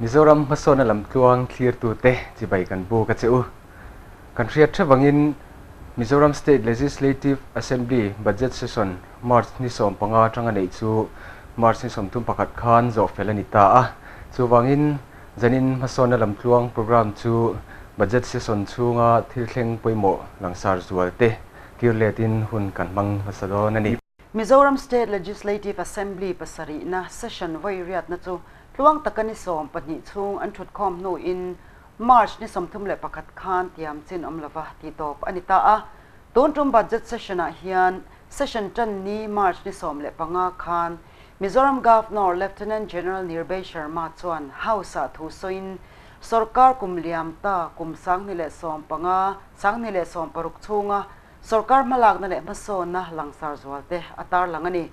Mizoram hmasawnna lamtluang thlirtute chibai kan buk a che u. Kan hriat hrep angin Mizoram State Legislative Assembly Budget Session March ni 15 atanga neih chu March ni 31 khan zawh fel a ni ta a. Chuvangin zanin hmasawnna lamtluang programme chu Budget Session chhunga thil thleng pawimawh langsar zual te kir letin hun kan hmang hmasa dawn a ni. Mizoram State Legislative Assembly pasarihna session vawi riatna chu tluang taka ni 12 chhung an thutkhawm hnuin March ni 31 khan tiam chin awm lova tih tawp a ni ta a. Tun tum budget session-ah hian session tan ni March ni 15 khan Mizoram Governor Lieutenant General Nirbhay Sharma chuan House-ah thu sawiin sorkar kum liam ta kum 2015, 2016 chhunga sorkar hmalakna leh hmasawnna langsar zual te a tarlang a ni.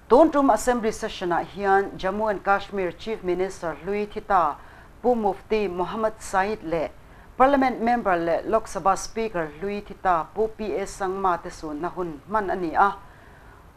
Tun tum Assembly session-ah hian Jammu and Kashmir Chief Minister Hlui Thita Pu Mufti Mohammad Saeed leh Parliament Member leh Lok Sabha Speaker Hlui Thita Pu P.A. Sangma te sunna hun hman a ni a.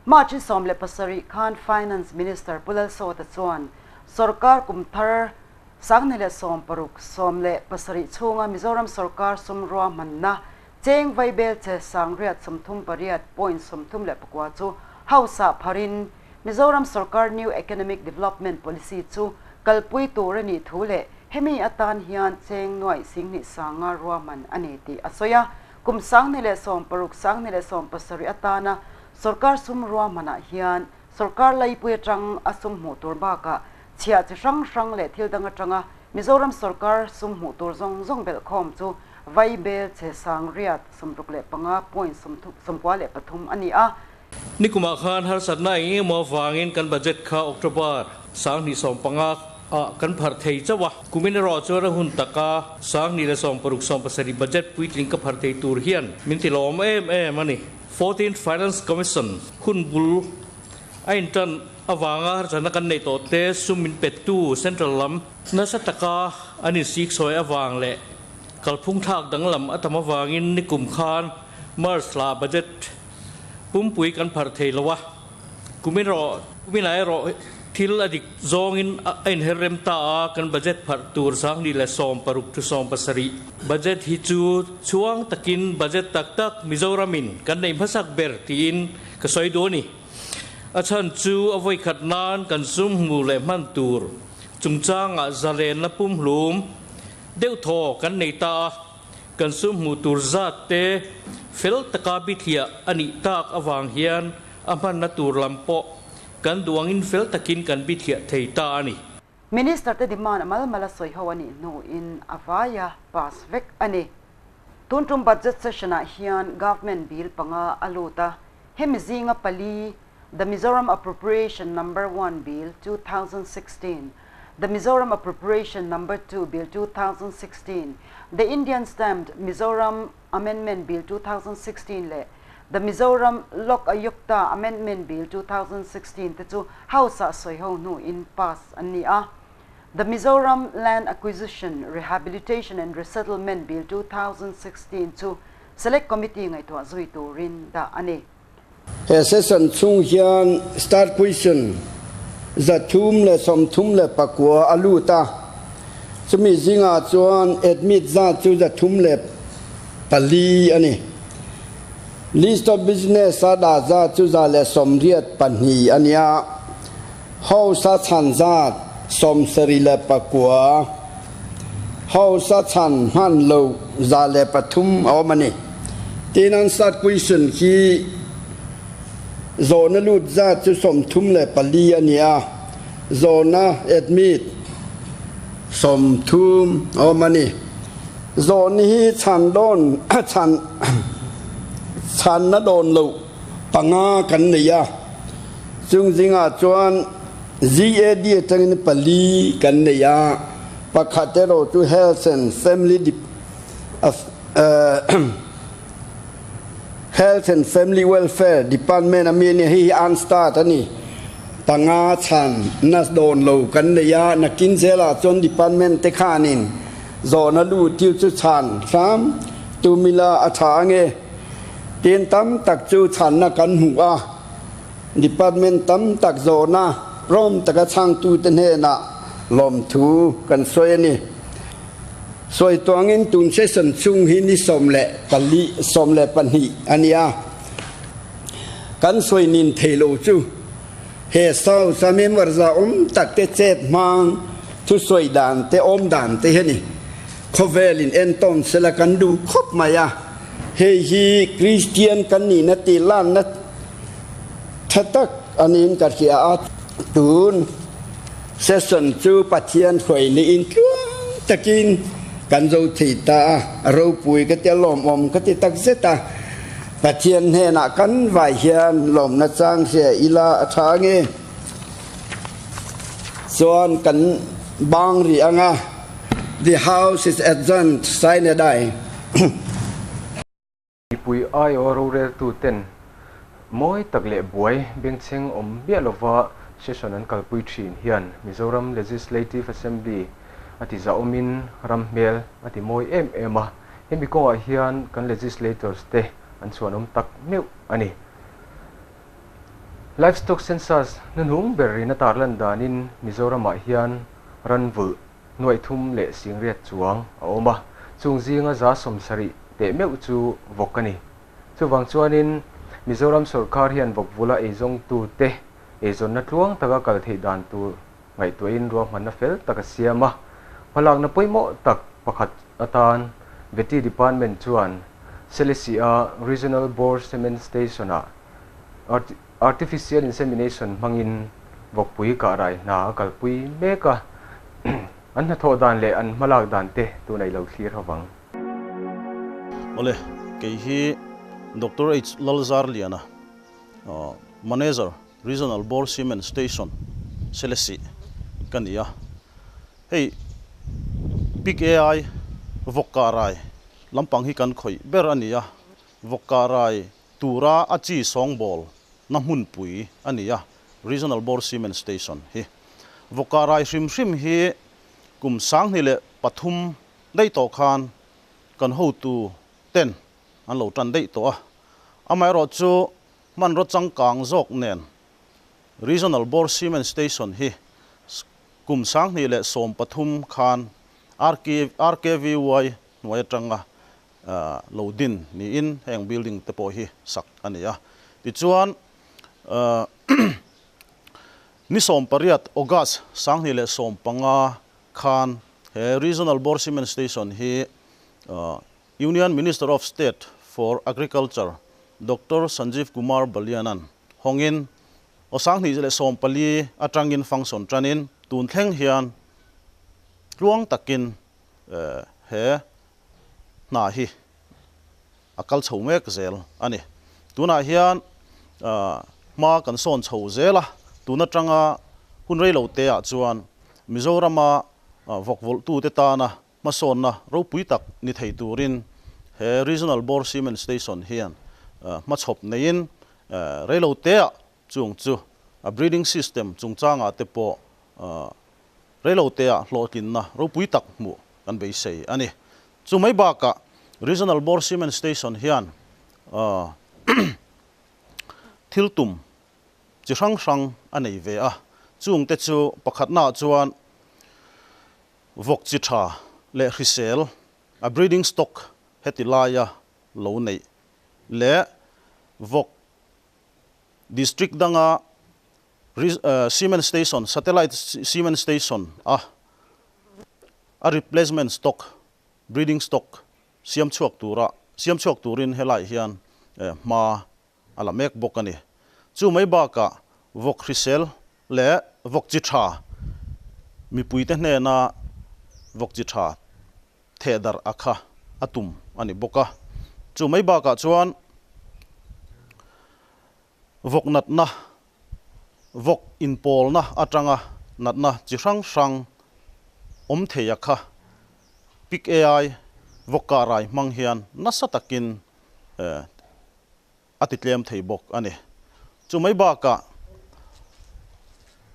March ni 17 khan Finance Minister Pu Lalsawta chuan sorkar kum thar 2016, 17 chhunga Mizoram sorkar sum ruahmanna cheng vaibel che 838.34 chu House-ah pharin Mizoram sorkar New Economic Development Policy chu kalpui tur a nih thu leh hemi atan hian cheng nuaih 10,500 ruahman a ni tih a sawi a. Kum 2016, 2017 atana sorkar sum ruahmanah hian sorkar laipui atang a sum hmuh tur bakah chhiah chi hrang hrang leh thil dang atanga Mizoram sorkar sum hmuh tur zawng zawng belhkhawm chu vaibel che 865.93 a ni a. Nikumah khan harsatna eng emaw avangin kan budget kha October 2015 ah kan pharh thei chauh a. Kumin erawh chuan a hun taka 2016, 17 budget puitling ka pharh thei tur hian min ti lawm em em a ni. Fourteenth Finance Commission hun bul a intan avanga harsatna kan neih tawh te sum min pettu Central lam nasa taka an insiksawi avang leh kalphung thlak danglam a tam avangin nikum khan March thla budget pumpui kan pharh thei lo a. Kumin erawh kuminah erawh thil a dik zawngin a inher rem ta a, kan budget pharh tur 2016 to 17 budget hi chu chhuang takin budget tak tak Mizoramin kan neih hmasak ber tiin ka sawi duh a ni. A chhan chu a vawi khat nan kan sum hmu leh hman tur chungchangah zalenna pumhlum deuh thaw kan nei ta a, kan sum hmuh tur zat te fel taka bithliah a nih tak avang hian a hmanna tur lam pawh kan duangin fel takin kan bithliah thei ta a ni. Minister te demand a mal mal a sawi ho a nih hnuin a vaia pass vek a ni. Tun tum budget session-ah hian government bill panga a lut a, hemi zinga pali The Mizoram Appropriation Number 1 Bill 2016, The Mizoram Appropriation Number 2 Bill 2016, The Indian Stamped Mizoram Amendment Bill 2016 leh The Mizoram Lok Ayukta Amendment Bill 2016 te chu House-ah sawi ho hnuin pass an ni a. The Mizoram Land Acquisition, Rehabilitation and Resettlement Bill 2016 chu Select Committee ngaihtuah zui turin dah a ni. He session chhung hian Start Question 339 a lut a, chumi zingah chuan admit zat chu 304 a ni. List of Business a dah zat chu 182 a ni a, House a chhan zat 79, House a chhan hman lo 103 a awm a ni. Tin an start question khi zawhna lut zat chu 34 a ni a, zawhna admit 30 a awm a ni. Zawhna hi chhan dawn chhan chhanna dawn loh panga kan nei a, chung zingah chuan GAD atangin pali kan nei a, pakhat erawh chu Health and Family Health and Family Welfare Department ami a ni, hei hi unstart a ni. Panga chhan na dawn lo kan nei a, nakin zelah chuan department te khanin zawhna lut tir chu chhan hram tumila a tha ange. Tin tam tak chu chhanna kan hmuh a, department tam tak zawhna rawm taka chhangtute hnenah. Lawmthu kan sawi a ni. Sawi tuangin tun session chhung hi ni 14, 12 a ni a. Kan sawi nin thei lo chu he South a member za awm tak te chet hmang thusawi dan te awm dan te hi a ni. Khawvel in entawn sela kan duh khawp mai a. Hei hi Kristian kan nihna tih lanna tha tak a niin ka hria a. Tun session chu Pathian hruai niin tluang takin kan zo thei ta a, a ropui ka ti a, lawmawm ka ti tak zet a. Pathian hnenah kan vai hian lawmna chang hria ila a tha ange. Chuan kan bang rih ang a, The House is adjourned, sine die. Mipui aiawh roreltuten mawi tak leh buai bengchheng awm miah lova session an kalpui thin hian Mizoram Legislative Assembly a ti zahawmin ram hmel a ti mawi em em a, hemi kawngah hian kan legislators te an chhuanawm tak meuh a ni. Livestock Census hnuhnung ber rin a tarlan danin Mizoramah hian ran vulh nuaih thum leh singriat chuang a awm a, chung zinga 70% teh meuh chu vawk a ni. Chuvang chuanin Mizoram sawrkar hian vawk vula eizawngtute eizawnna tluang taka kal theih dan tur ngaihtuahin ruahmanna fel tak a siam a. Hmalakna pawimawh tak pakhat atan Vety Department chuan Selesih-a Regional Boar Semen Station-ah Artificial Insemination hmangin vawkpui kahrai hna a kalpui mek a, an hnathawh dan leh an hmalak dan te tun a ilo thlir ho vang. Awle, kei hi Doctor H Lalzarliana, Manager, Regional Boar Semen Station, Selesih ka ni a. Hei Pig AI vawk kahrai lampang hi kan khawih ber a ni a, vawk kahrai tura a chi sawngbawl na hmunpui a ni a, Regional Boar Semen Station hi. Vawkahrai hrim hrim hi kum 2003 daih tawh khan kan hotu ten an lo tan daih tawh a, amaherawh chu hmanraw changkang zawk nen Regional Boar Semen Station hi kum 2013 khan RKVY hnuai atanga lo din niin heng building te pawh hi sak a ni a. Tichuan, ni 18 August 2015 khan he Regional Boar Semen Station hi Union Minister of State for Agriculture Doctor Sanjeev Kumar Balyan-a'n hawngin aw 2014 atangin function tanin tun thleng hian tluang takin he hna hi a kal chho mek zel a ni. Tunah hian hma kan sawn chho zel a, tun atanga hun rei lo te ah chuan Mizorama vawk vawlhtute tana hmasawnna ropui tak ni thei turin he Regional Boar Semen Station hian hmachhawp neiin rei lo te ah chung chu a breeding system chungchangah te pawh Reiloteah hlawhtlinna ropui tak hmuh kan beisei a ni. Chu mai bakah Regional Boar Semen Station hian thil tum chi hrang hrang a nei ve a, chungte chu pakhatnaah chuan vawk chi tha leh hrisel, a breeding stock heti laia lo neih leh vawk district danga Semen Station, Satellite Semen Station a a replacement stock, breeding stock siam chhuak tura siam chhuak turin helai hian hma a la mek bawk a ni. Chu mai bakah vawk hrisel leh vawk chi tha mipuite hnena vawk chi tha theh darh a kha a tum a ni bawk a. Chu mai bakah chuan Vawk natna, Vawk inpawlna atanga natna chi hrang hrang awm thei a kha Pig AI vawk kah rai hmang hian nasa takin a ti tlem thei bawk a ni. Chu mai bakah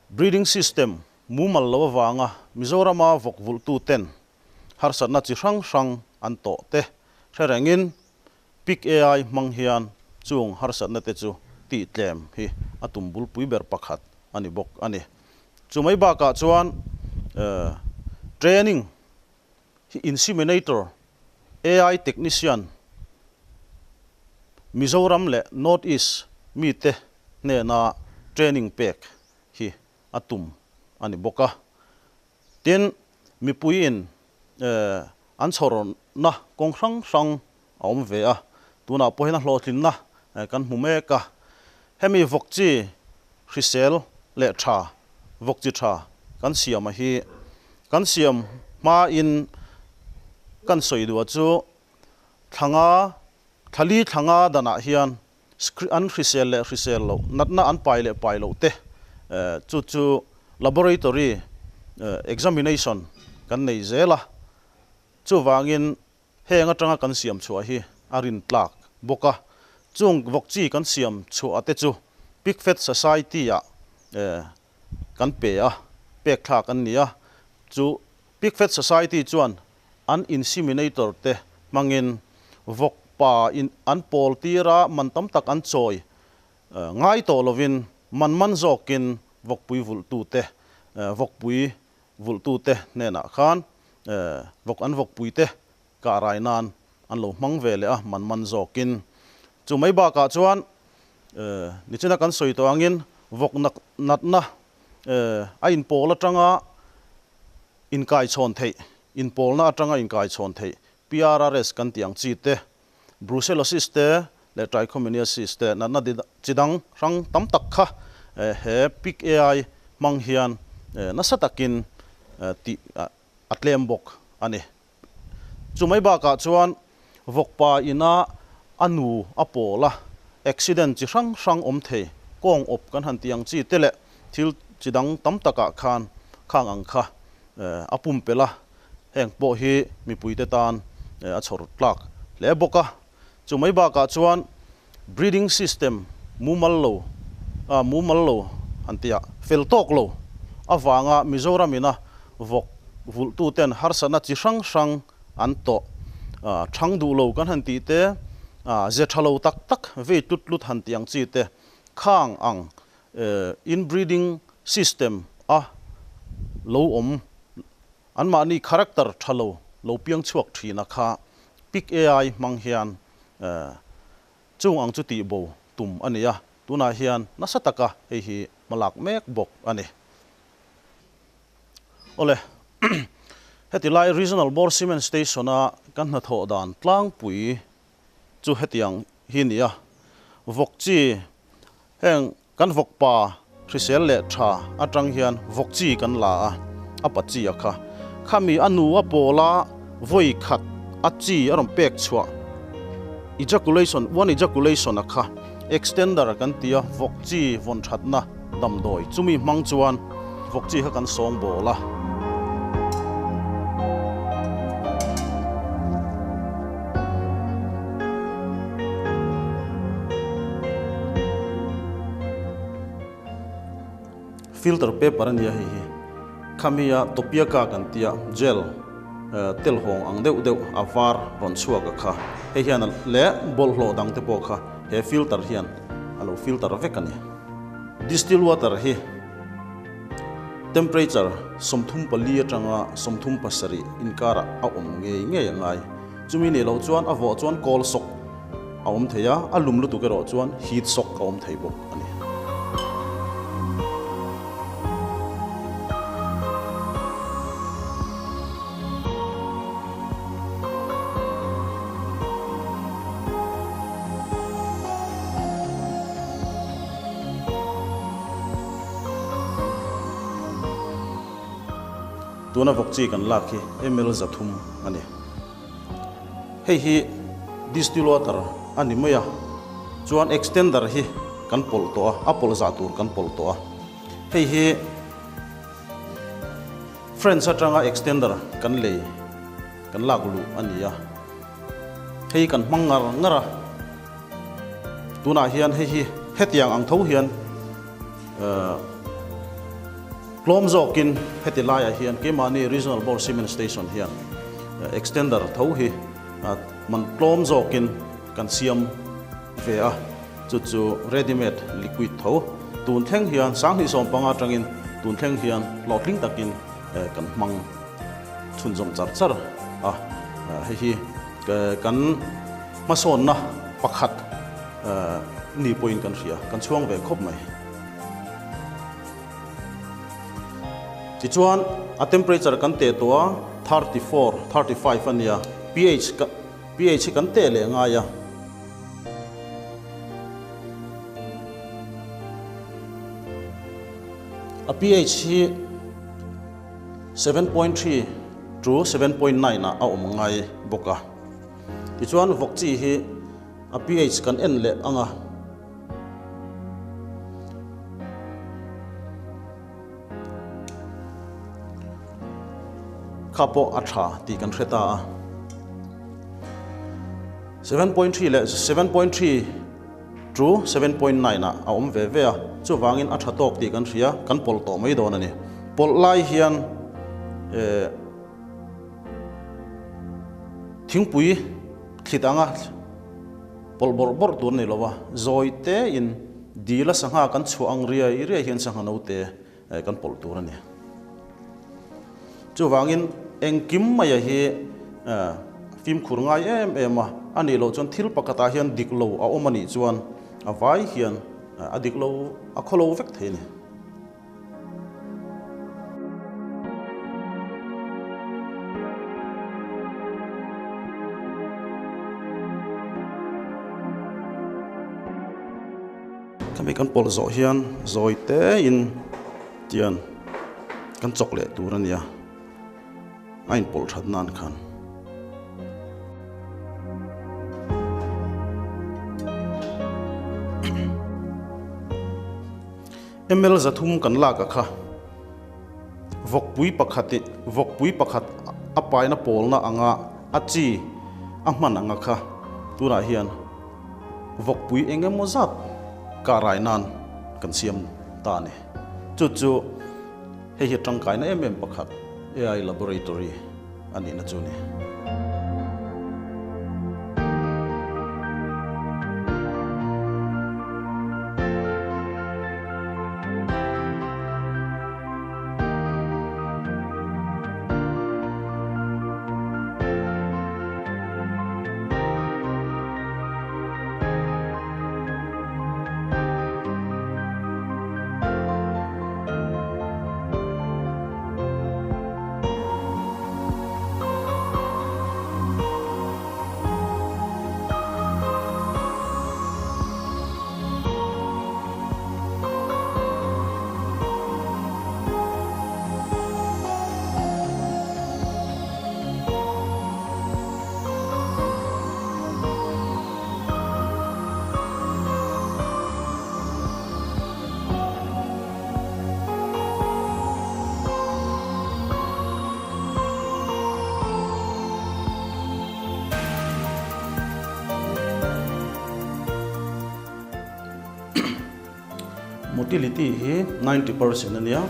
breeding system mumal lo avanga Mizorama vawk vulhtuten harsatna chi hrang hrang an tawh te hre rengin Pig AI hmang hian chung harsatna te chu tih tlem hi a tum bulpui ber pakhat a ni bawk a ni. Chu mai bakah chuan training hi inseminator, AI technician, Mizoram leh North East mite hnena training pek hi a tum a ni bawk a. Tin, mipuiin an chhawrna kawng hrang hrang a awm ve a, tunah pawhin a hlawhtlinna kan hmu mek a. Hemi vawk chi hrisel leh tha, vawk chi tha kan siam a hi kan siam hmain kan sawi duh a chu thlanga thlali thlanga danah hian an hrisel leh hrisel loh, natna an pai leh pai loh te chu chu laboratory examination kan nei zel a, chuvangin Heng atanga kan siam chhuah hi a rin tlak bawk a, chung vawk chi kan siam chhuah te chu Pigfed Society ah kan pe a, pek thlak an ni a, chu Pigfed Society chuan an inseminator te hmangin vawk pa in an pawl tir a, man tam tak an chawi ngai tawh lovin man man zawkin vawkpui vulhtute vawkpui vulhtute hnenah khan vawk an vawkpuite kah rai nan an lo hmang ve leh a, man man zawkin. Chu mai bakah chuan nichina kan sawi tawh angin vawk natna a inpawl atanga inkaichhawn theih, inpawlna atanga inkaichhawn theih PRRS kan tih ang chi te, Brucellosis te leh Trichomoniasis te natna chi dang hrang tam tak kha he Pig AI hmang hian nasa takin tih a tlem bawk a ni. Chu mai bakah chuan vawkpa ina a nu a pawl a, accident chi hrang hrang awm thei, kawng awp kan han tih ang chi te leh thil chi dang tam takah khan khang ang kha a pumpelh a, heng pawh hi mipuite tan a chhawr tlak hle bawk a. Chu mai bakah chuan breeding system mumal lo a mumal lo han tih ah fel tawk lo avanga Mizoram ina vawk vulhtuten harsatna chi hrang hrang an tawh thang duh lo kan han tih te, ze tha lo tak tak vei tlut tlut han tih ang chi te khang ang inbreeding system a lo awm Anmahni character tha lo lo piang chhuak thin a kha Pic AI hmang hian chung ang chu tih bo tum a ni a, tunah hian nasa taka hei hi hmalak mek bawk a ni. Awle, heti lai Regional Bor Cement Station a kan hnathawh dan tlangpui chu hetiang hi ni a, vawk chi heng Kan vawk pa hrisel leh tha atang hian vawk chi kan la a, a pa chi a kha. Khami a nu a pawl a vawi khat a chi a rawn pek chhuah ejaculation, one ejaculation a kha extender kan ti a, vawk chi vawn thatna damdawi chumi hmang chuan vawk chi kha kan sawng bawl a. Filter paper a nia hei hi khami a topiaka kan tia gel tel hawng ang deuh deuh a var rawn chhuak a kha hei hian leh bawlhhlawh dang te pawh kha he filter hian a lo filter vek a ni. Distill water hi temperature 34 atanga 37 inkarah a awm ngei ngei a ngai. Chumi nih loh chuan a vawh chuan kawl sawk a awm thei a, a lum lutuk erawh chuan heat sawk a awm thei bawk a ni. Tuna vawk chi kan lak hi ml 300 a ni. Hei hi distill water a ni mai a, chuan extender hi kan pawlh tawh a, a pawlh zah tur kan pawlh tawh a. Hei hi French atanga extender kan lei kan lak luh a ni a, hei kan hmang ngar ngar a. Tunah hian hei hi hetiang ang tho hian Tlawm zawkin heti laiah hian keimahni Regional Board Cement Station hian extender tho hi man tlawm zawkin kan siam ve a, chu chu ready made liquid tho tun thleng hian 2015 atangin tun thleng hian hlawhtling takin kan hmang chhunzawm char char a, hei hi kan hmasawnna pakhat ni pawhin kan hria, kan chhuang ve khawp mai. Tichuan a temperature kan teh tawh a, 34, 35 a nia, pH pH hi kan teh leh ngai a. A pH hi 7.3 to 7.9 ah a awm ngai bawk a. Tichuan vawk chi hi a pH kan en leh ang a. Kha pawh a tha tih kan hre ta a. 7.3 leh 7.3 to 7.9 ah a awm ve ve a, chuvangin a tha tawk tih kan hria, kan pawlh tawh mai dawn a ni. Pawlh lai hian eh thingpui thlit anga pawlh bawrh bawrh tur a ni lo a, zawi tein dil a sangha kan chhuah ang riai riai hian sangha note kan pawlh tur a ni. Chuvangin engkim maia hi fimkhur ngai em em a, a nih loh chuan thil pakhatah hian dik lo a awm a nih chuan a vai hian a dik lo a khaw lo vek thei a ni. Khami kan pawlh zawh hian zawi tein tian kan chawk leh tur a nia, a inpawlh that nan khan. Ml 300 kan lak a kha vawkpui pakhat i vawkpui pakhat a paina pawlna anga a chi a hman anga kha tunah hian vawkpui eng emaw zat kah rai nan kan siam ta a ni. Chu chu hei hi tangkaina em em pakhat AI Laboratory a nihna chu a ni. Motility hi 90% a nia,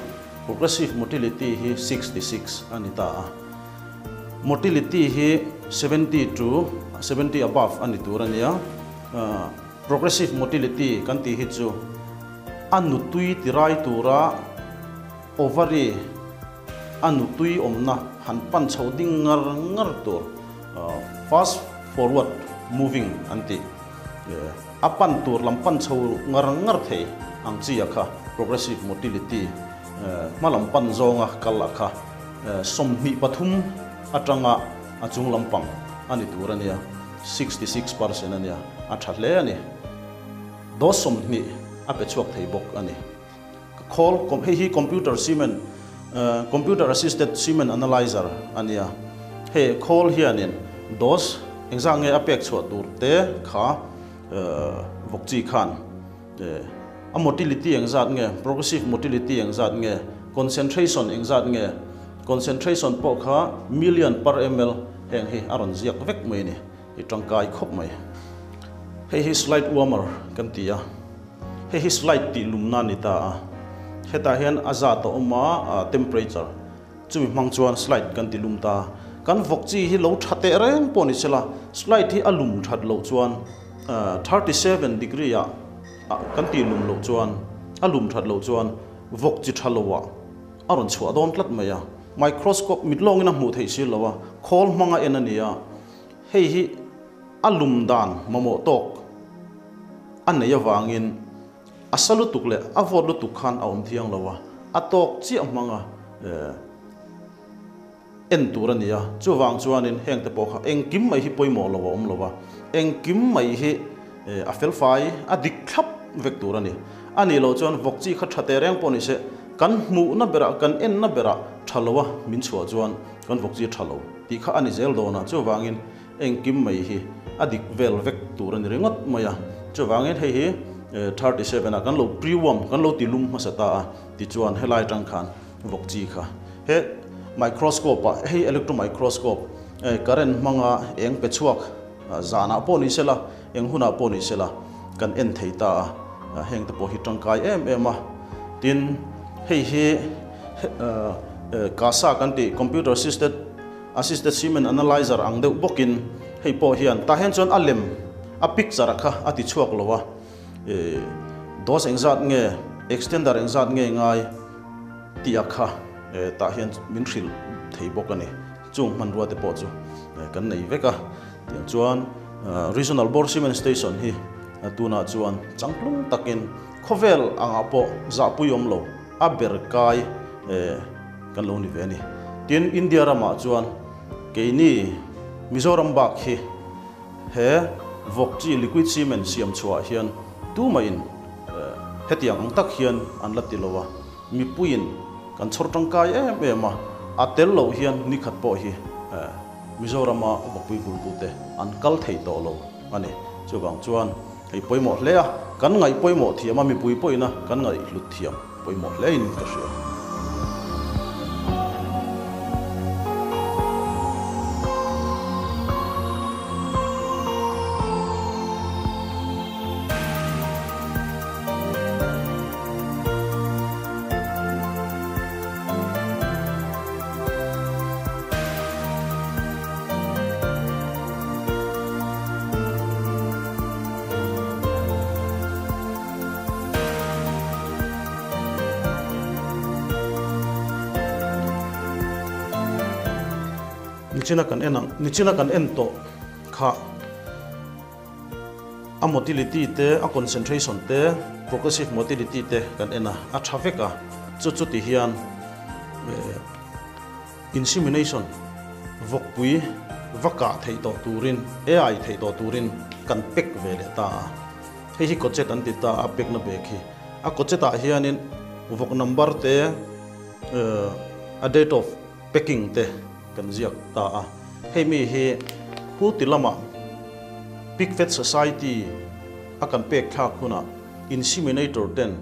progressive motility hi 66 a ni ta a. Motility hi 70 to 70 above a ni tur a nia. Progressive motility kan tih hi chu a nutui tirai tura ovary a nutui awmna han pan chho ding ngar ngar tur fast forward moving an tih a pan tur lam pan chho ngar ngar thei ang chi a kha progressive motility hma lam pan zawnga kal a kha 23 atanga a chung lampang a ni tur a nia. 66% a nia, a tha hle a ni. Dose 20 a pe chhuak thei bawk a ni. Khawl, hei hi computer semen, computer assisted semen analyzer a nia. Hei khawl hianin dose engzah nge a pek chhuah tur te kha vawk chi khan a motility engzat nge, progressive motility engzat nge, concentration engzat nge, concentration pawh kha million per ml heng hi a rawn ziak vek mai a ni, i tangkai khawp mai. Hei hi slide warmer kan ti a, hei hi slide tih lumna a ni ta a, hetah hian a zat a awm a, temperature chumi hmang chuan slide kan ti lum ta a, kan vawk chi hi lo tha teh reng pawh ni sela, slide hi a lum that loh chuan 37 degree ah kan tih lum loh chuan a lum that loh chuan vawk chi tha lo ah a rawn chhuah dawn tlat mai a. microscope mit lawngin a hmuh theih si lo a, khawl hmanga en a ni a, hei hi a lum dan mamawh tawk a nei avangin a sa lutuk leh a vawt lutuk khan a awm thiang lo a, a tawk chiah hmanga en tur a ni a, chuvang chuanin heng te pawh kha engkim mai hi pawimawh lo a awm lo a, engkim mai hi a felfai a dik thlap vek tur a ni. A nih loh chuan vawk chi kha tha teh reng pawh ni se, kan hmuhna berah kan enna berah tha lo a min chhuah chuan kan vawk chi tha lo tih kha a ni zel dawn a, chuvangin engkim mai hi a dik vel vek tur a ni ringawt mai a, chuvangin hei hi 37 ah kan lo pre-warm kan lo ti lum hmasa ta a, tichuan helai atang khan vawk chi kha he microscope ah hei electro microscope current hmanga eng pe chhuak zanah pawh ni sela eng hunah pawh ni sela kan en thei ta a heng te pawh hi tangkai em em a tin hei hi CASA kan tih computer assisted assisted semen analyzer ang deuh bawkin hei pawh hian tah hian chuan a lem a picture kha a ti chhuak lo a dose engzat nge extender engzat nge ngai tih a kha tah hian min hrilh thei bawk a ni. Chung hmanrua te pawh chu kan nei vek a. Tiang chuan Regional Board Cement Station hi tunah chuan changtlung takin khawvel angah pawh zahpui awm lo a ber kai kan lo ni ve a ni. Tin, India ramah chuan keini Mizoram bak hi he vawk chi liquid cement siam chhuah hian tumahin hetiang ang tak hian an la ti lo a. Mipuiin kan chhawr tangkai em em a, a tel loh hian nikhat pawh hi Mizorama vawkpui vultute an kal thei tawh lo a ni. Chuvang chuan hei pawimawh hle a, kan ngaih pawimawh thiam a, mipui pawhin a kan ngaih hlut thiam pawimawh hlein ka hria. Nichina kan en ang nichina kan en tawh kha. A motility te, a concentration te, progressive motility te kan en a, a tha vek a. Chu chu ti hian insemination vawkpui va kah theih tawh turin, AI theih tawh turin kan pek ve leh ta a. Hei hi kawchet an ti ta a, pekna bag hi. A kawchet ah hianin vawk number te, a date of packing te kan ziak ta a. Hei mi hi khu ti lamah Pig Fed Society a kan pek thlak hunah inseminator ten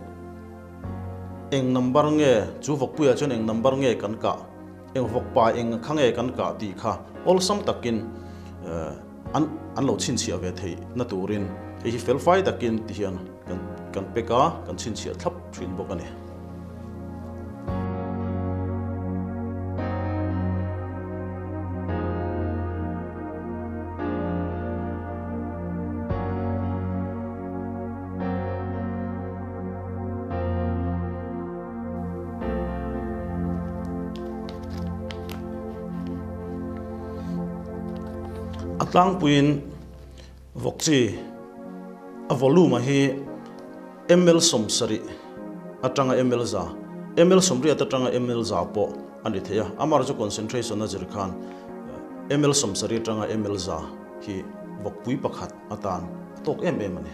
eng number nge chu vawkpuiah chuan eng number nge kan kah, eng vawkpa eng kha nge kan kah tih kha awlsam takin an an lo chhinchhiah ve theih na turin hei hi felfai takin ti hian kan kan pek a, kan chhinchhiah thlap thin bawk a ni. A tlangpuiin vawk chi a volume hi ml 70 atanga ml za, ml 80 atanga ml za pawh a ni thei a, amaherawhchu concentration a zir khan ml 70 atanga ml za hi vawkpui pakhat atan a tawk em em a ni.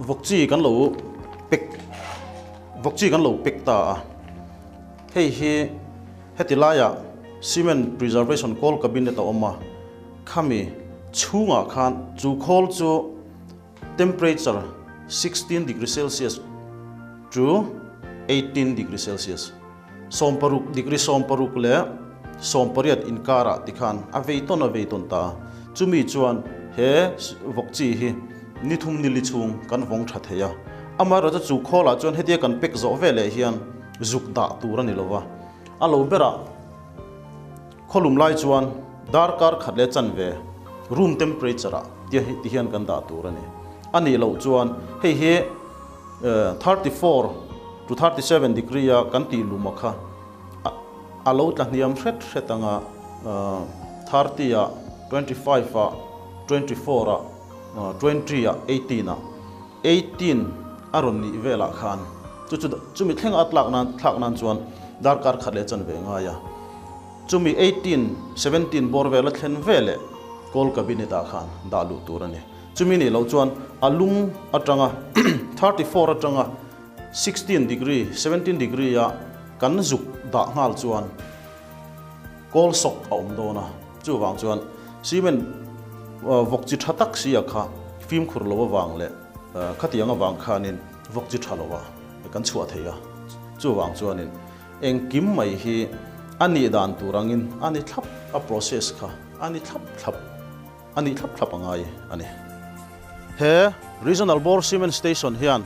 Vawk chi kan lo pek vawk chi kan lo pek ta a hei hi heti laiah cement preservation kawl cabinet a awm a khami chhungah khan chu khawl chu temperature 16 degree Celsius to 18 degree Celsius, 16 degree 16 leh 18 inkarah tikhan a vei tawn a vei tawn ta a. Chumi chuan he vawk chi hi ni thum ni li chhung kan vawng tha thei a. Amaherawhchu chu khawlah chuan hetia kan pek zawh veleh hian zuk dah tur a ni lova, a lo berah Khawlum lai chuan darkar khat leh chanve room temperature ah ti hian kan dah tur a ni. A nih loh chuan hei hi 34 to 37 degree a kan tih lum a kha a lo tla hniam hret hret anga 30 ah, 25 ah, 24 ah, 20 ah, 18 ah, 18 a rawn nih velah khan chu chu chumi thlenga a tlak nan thlak nan chuan darkar khat leh chanve ngai a. Chumi 18, 17 bawr vel a thlen veleh kawl cabinet ah khan dah luh tur a ni. Chumi nih loh chuan a lum atanga 34 atanga 16 degree, 17 degree a kan zuk dah nghal chuan kawl sawk a awm dawn a. Chuvang chuan cement vawk chi tha tak si a kha fimkhur lo avang leh khatiang avang khanin vawk chi tha lo a kan chhuah thei a. Chuvang chuanin engkim mai hi a nih dan tur angin a ni thlap a process kha a ni thlap thlap a nih thlap thlap a ngai a ni. He Regional Bore Cement Station hian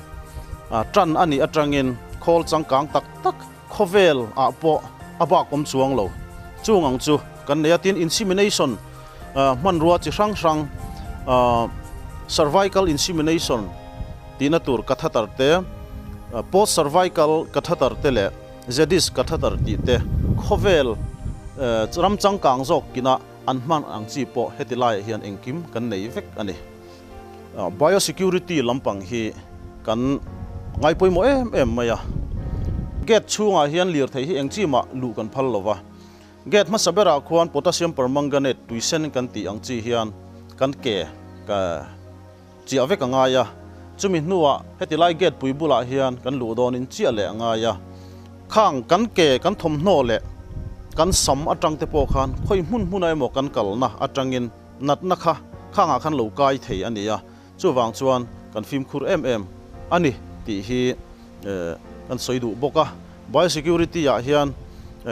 tan a nih atangin khawl changkang tak tak Khawvel ah pawh a bak awm chuang lo. Chung ang chu kan nei a, tin insemination hmanrua chi hrang hrang cervical insemination tihna tur catheter te, post cervical catheter te leh Zedis catheter tih te khawvel ram changkang zawk kina an hman ang chi pawh heti laiah hian engkim kan nei vek a ni. Biosecurity lampang hi kan ngai pawimawh em em mai a. Gate chhungah hian lirthei hi eng chi mah luh kan phal lo va. Gate hmasa berah khuan potassium permanganate tuisen kan tih ang chi hian kan ke ka chiah vek a ngai a. Chumi hnuah heti lai gate pui bulah hian kan luh dawnin chiah leh a ngai a. Khang kan ke kan thawmhnaw leh kan sam atang te pawh khan khawi hmun hmuna emaw kan kalna atangin Natna kha khangah khan lo kai thei a ni a, chuvang chuan kan fimkhur em em a ni tih hi kan sawi duh bawk a. Biosecurity ah hian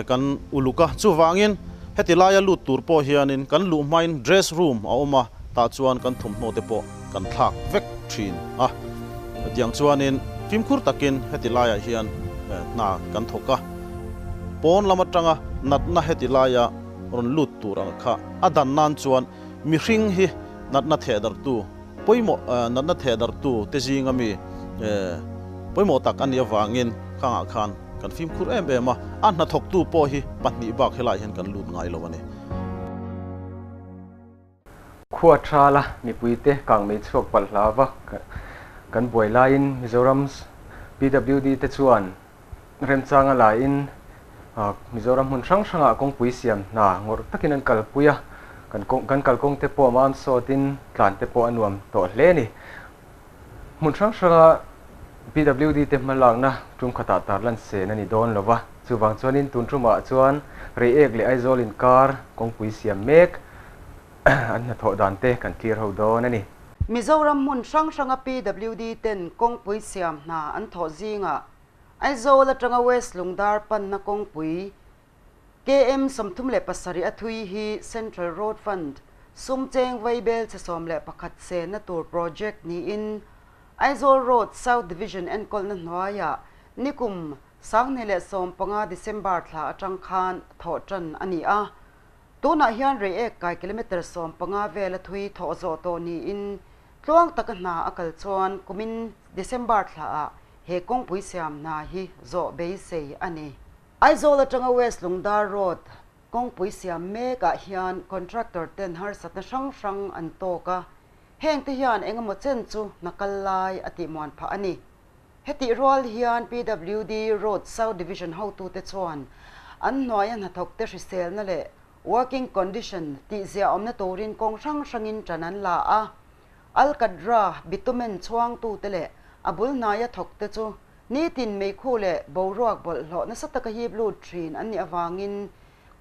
kan uluk a, chuvangin heti laia lut tur pawh hianin kan luh hmain dress room a awm a, tah chuan kan thawmhnaw te pawh kan thlak vek thin a. Tiang chuanin fimkhur takin heti laiah hian hna kan thawk a, pawn lam atanga natna heti laia rawn lut tur ang kha a dan nan chuan mihring hi natna thehdarhtu pawimawh natna thehdarhtu te zinga mi pawimawh tak a nih avangin khangah khan kan fimkhur em em a, a hnathawktu pawh hi pahnih bak helaiah hian kan lut ngai lo a ni. Khua thala mipuite kangmei chhuak palh hla vak kan buai laiin Mizoram PWD te chuan remchanga laiin Mizoram hmun hrang hrangah kawngpui siam hna ngawrh takin an kalpui a, kan kalkawng te pawh mam sawtin tlan te pawh a nuam tawh hle a ni. Hmun hrang hranga PWD te hmalakna tum khatah tarlan sen a ni dawn lo va, chuvang chuanin tun tumah chuan Reiek leh Aizawl inkar kawngpui siam mek an hnathawh dan te kan clear ho dawn a ni. Mizoram hmun hrang hranga PWD ten kawngpui siam hna an thawh zingah Aizawl atanga West Lungdar panna kawngpui KM 37 a thui hi Central Road Fund sum cheng vaibel che 11 senna tur project niin Aizawl Road South Division enkawlna hnuaiah nikum 2015 December thla atang khan thawh tan a ni a. Tunah hian Reiek kai kilometre 15 vel a thui thawh zawh tawh niin tluang taka hna a kal chuan kumin December thlaah he kawngpui siam hna hi zawh beisei a ni. Aizawl atanga West Lungdar Road kawngpui siam mekah hian contractor ten harsatna hrang hrang an tawk a, heng te hian engemaw chen chu hna kal lai a tihmuan phah a ni. Hetih rual hian PWD Road South Division hotute chuan an hnuaia hnathawkte hriselna leh working condition tihziah awmna turin kawng hrang hrangin ṭan an la a, Alkadra bitumen chhuangtute leh a bul hnaia thawkte chu Nitin meikhu leh boruak bawlhhlawh nasa taka hip lut thin an nih avangin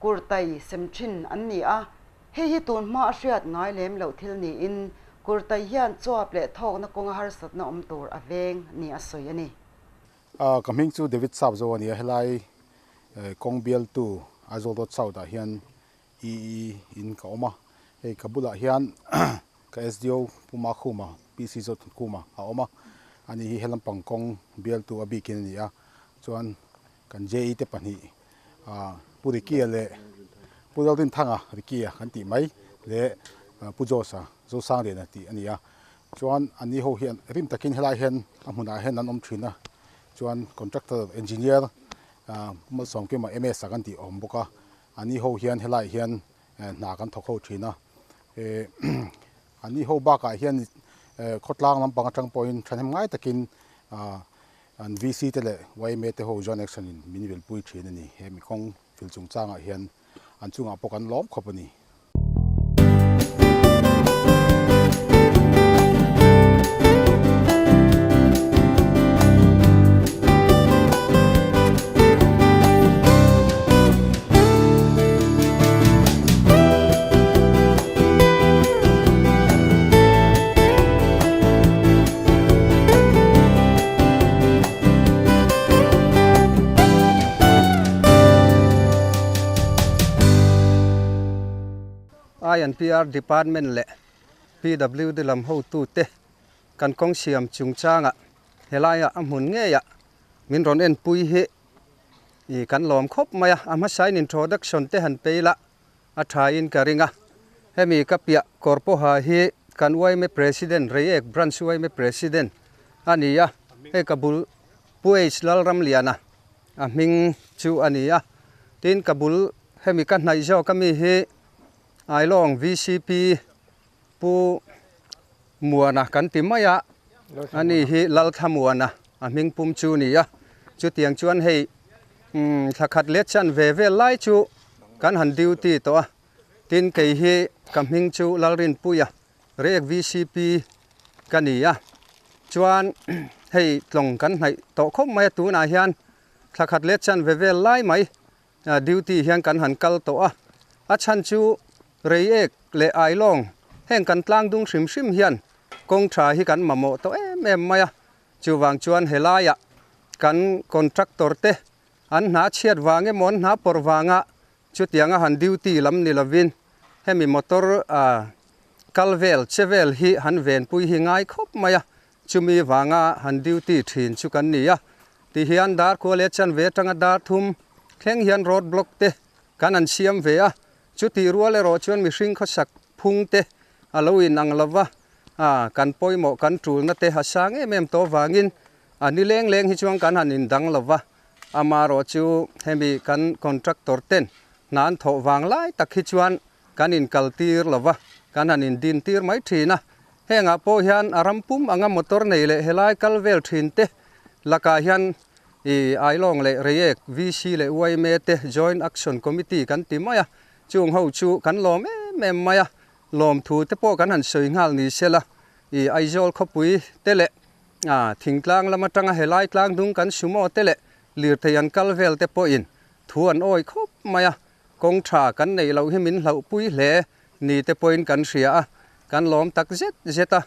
kurtai sem thin an ni a, hei hi tun hma a hriat ngai lem loh thil niin Kurtai hian chuap leh thawkna kawnga harsatna awm tur a veng ni a sawi a ni. Ka hming chu David Sapzo a ni a, helai kawng bialtu Aizawl Road South ah hian EE in ka awm a, hei ka bulah hian ka SDO Pu Makhuma, PC Zawtkhuma a awm a, ani hi helampang kawng bialtu a bikin a ni a, chuan kan JE te pahnih Pu Ricky-a leh Pu Lalrinthanga Ricky-a kan tih mai leh Pu Josh-a Zosangliana tih a ni a, chuan ani ho hian rim takin helai hian a hmunah hian an awm thin a, chuan contractor engineer Pu Malsawmkima MS-a kan tih a awm bawk a, ani ho hian helaiah hian hna kan thawk ho thin a, ani ho bakah hian khawtlang lampang atang pawhin thahnem ngai takin An VC te leh yma te ho Joint Action in min vilpui thin a ni. He mikawng fil chungchangah hian an chungah pawh kan lawm khawp a ni. I&PR Department leh PWD lam hotute kan kawng siam chungchangah helaiah a hmun ngeiah min rawn enpui hi ih kan lawm khawp mai a, a hmasain introduction te han pei la. A tha in ka ring a, hemi ka piah kawr pawha hi kan yma President, Reiek Branch yma President a ni a, hei ka bul Pu H Lalramliana a hming chu a ni a, tin ka bul hemi ka hnaih zawk ami hi Ailawng vcp Pu Muana kan ti mai a, ani hi Lalthlamuana a hming pum chu a ni a, chutiang chuan hei thla khat let chan ve vel lai chu kan han duty tawh a, tin kei hi ka hming chu Lalrinpuia Reiek VCP ka ni a, chuan hei tlawng kan hnaih tawh khawp mai a, tunah hian thla khat let chan ve vel lai mai Duty hian kan han kal tawh a, a chhan chu Reiek leh Ailawng heng kan tlang dung hrim hrim hian kawng tha hi kan mamawh tawh em em mai a, chuvang chuan helaiah kan contractor te an hna chhiat vang emaw an hna pawrh vanga chutianga han duty lam ni lovin hemi motor kal vel che vel hi han venpui hi ngai khawp mai a, chumi vanga han duty thin chu kan ni a. Ti hian dar khua leh chanve atanga dar thum thleng hian road block te kan an siam ve a, chutih rual erawh chuan mihring khawsak phung te a lo inang lo va, a kan pawimawh kan tulna te a sang em em tawh vangin a ni leng leng hi chuan kan han indang lo va, amaherawh chu hemi kan contractor ten hna an thawh vang lai tak hi chuan kan inkal tir lo va, kan han indin tir mai thin a, hengah pawh hian a ram pum anga motor nei leh helai kal vel thin te Lakah hian i Ailawng leh Reiek, VC leh yma te Joint Action Committee kan ti mai a, chung ho chu kan lawm em em mai a, lawmthu te pawh kan han sawi nghal ni sela, i Aizawl khawpui te leh thingtlang lam atanga helai tlang dung kan sumo te leh lirthei an kal vel te pawhin thu an awi khawp mai a, kawng tha kan neih loh hi min hlauhpui hle ni te pawhin kan hria a, kan lawm tak zet zet a,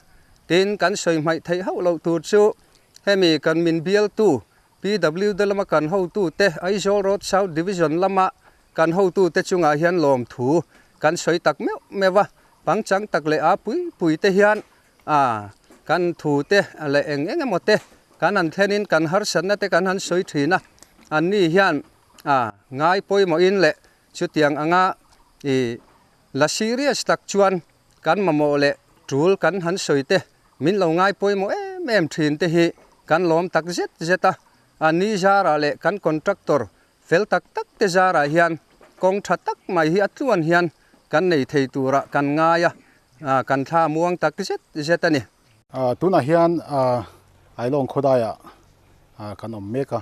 tin kan sawi hmaih theih hauh loh tur chu hemi kan min bialtu PWD lama kan hotute Aizawl Road South Division lama kan hotute chungah hian lawmthu kan sawi tak meuh meuh a, pangchang tak leh a pui pui te hian a kan thu te leh eng eng emaw te kan han thlenin kan harsatna te kan han sawi thin a, anni hian a ngai pawimawhin leh Chutiang anga i la serious tak chuan kan mamawh leh tul kan han sawi te min lo ngai pawimawh em em thin te hi kan lawm tak zet zet a, a ni zarah leh kan contractor fel tak tak te zarah hian kawng tha tak mai hi a tluan hian kan nei thei turah kan ngai a, kan thla muang tak zet zet a ni. Tunah hian Ailawng khawdaiah kan awm mek a,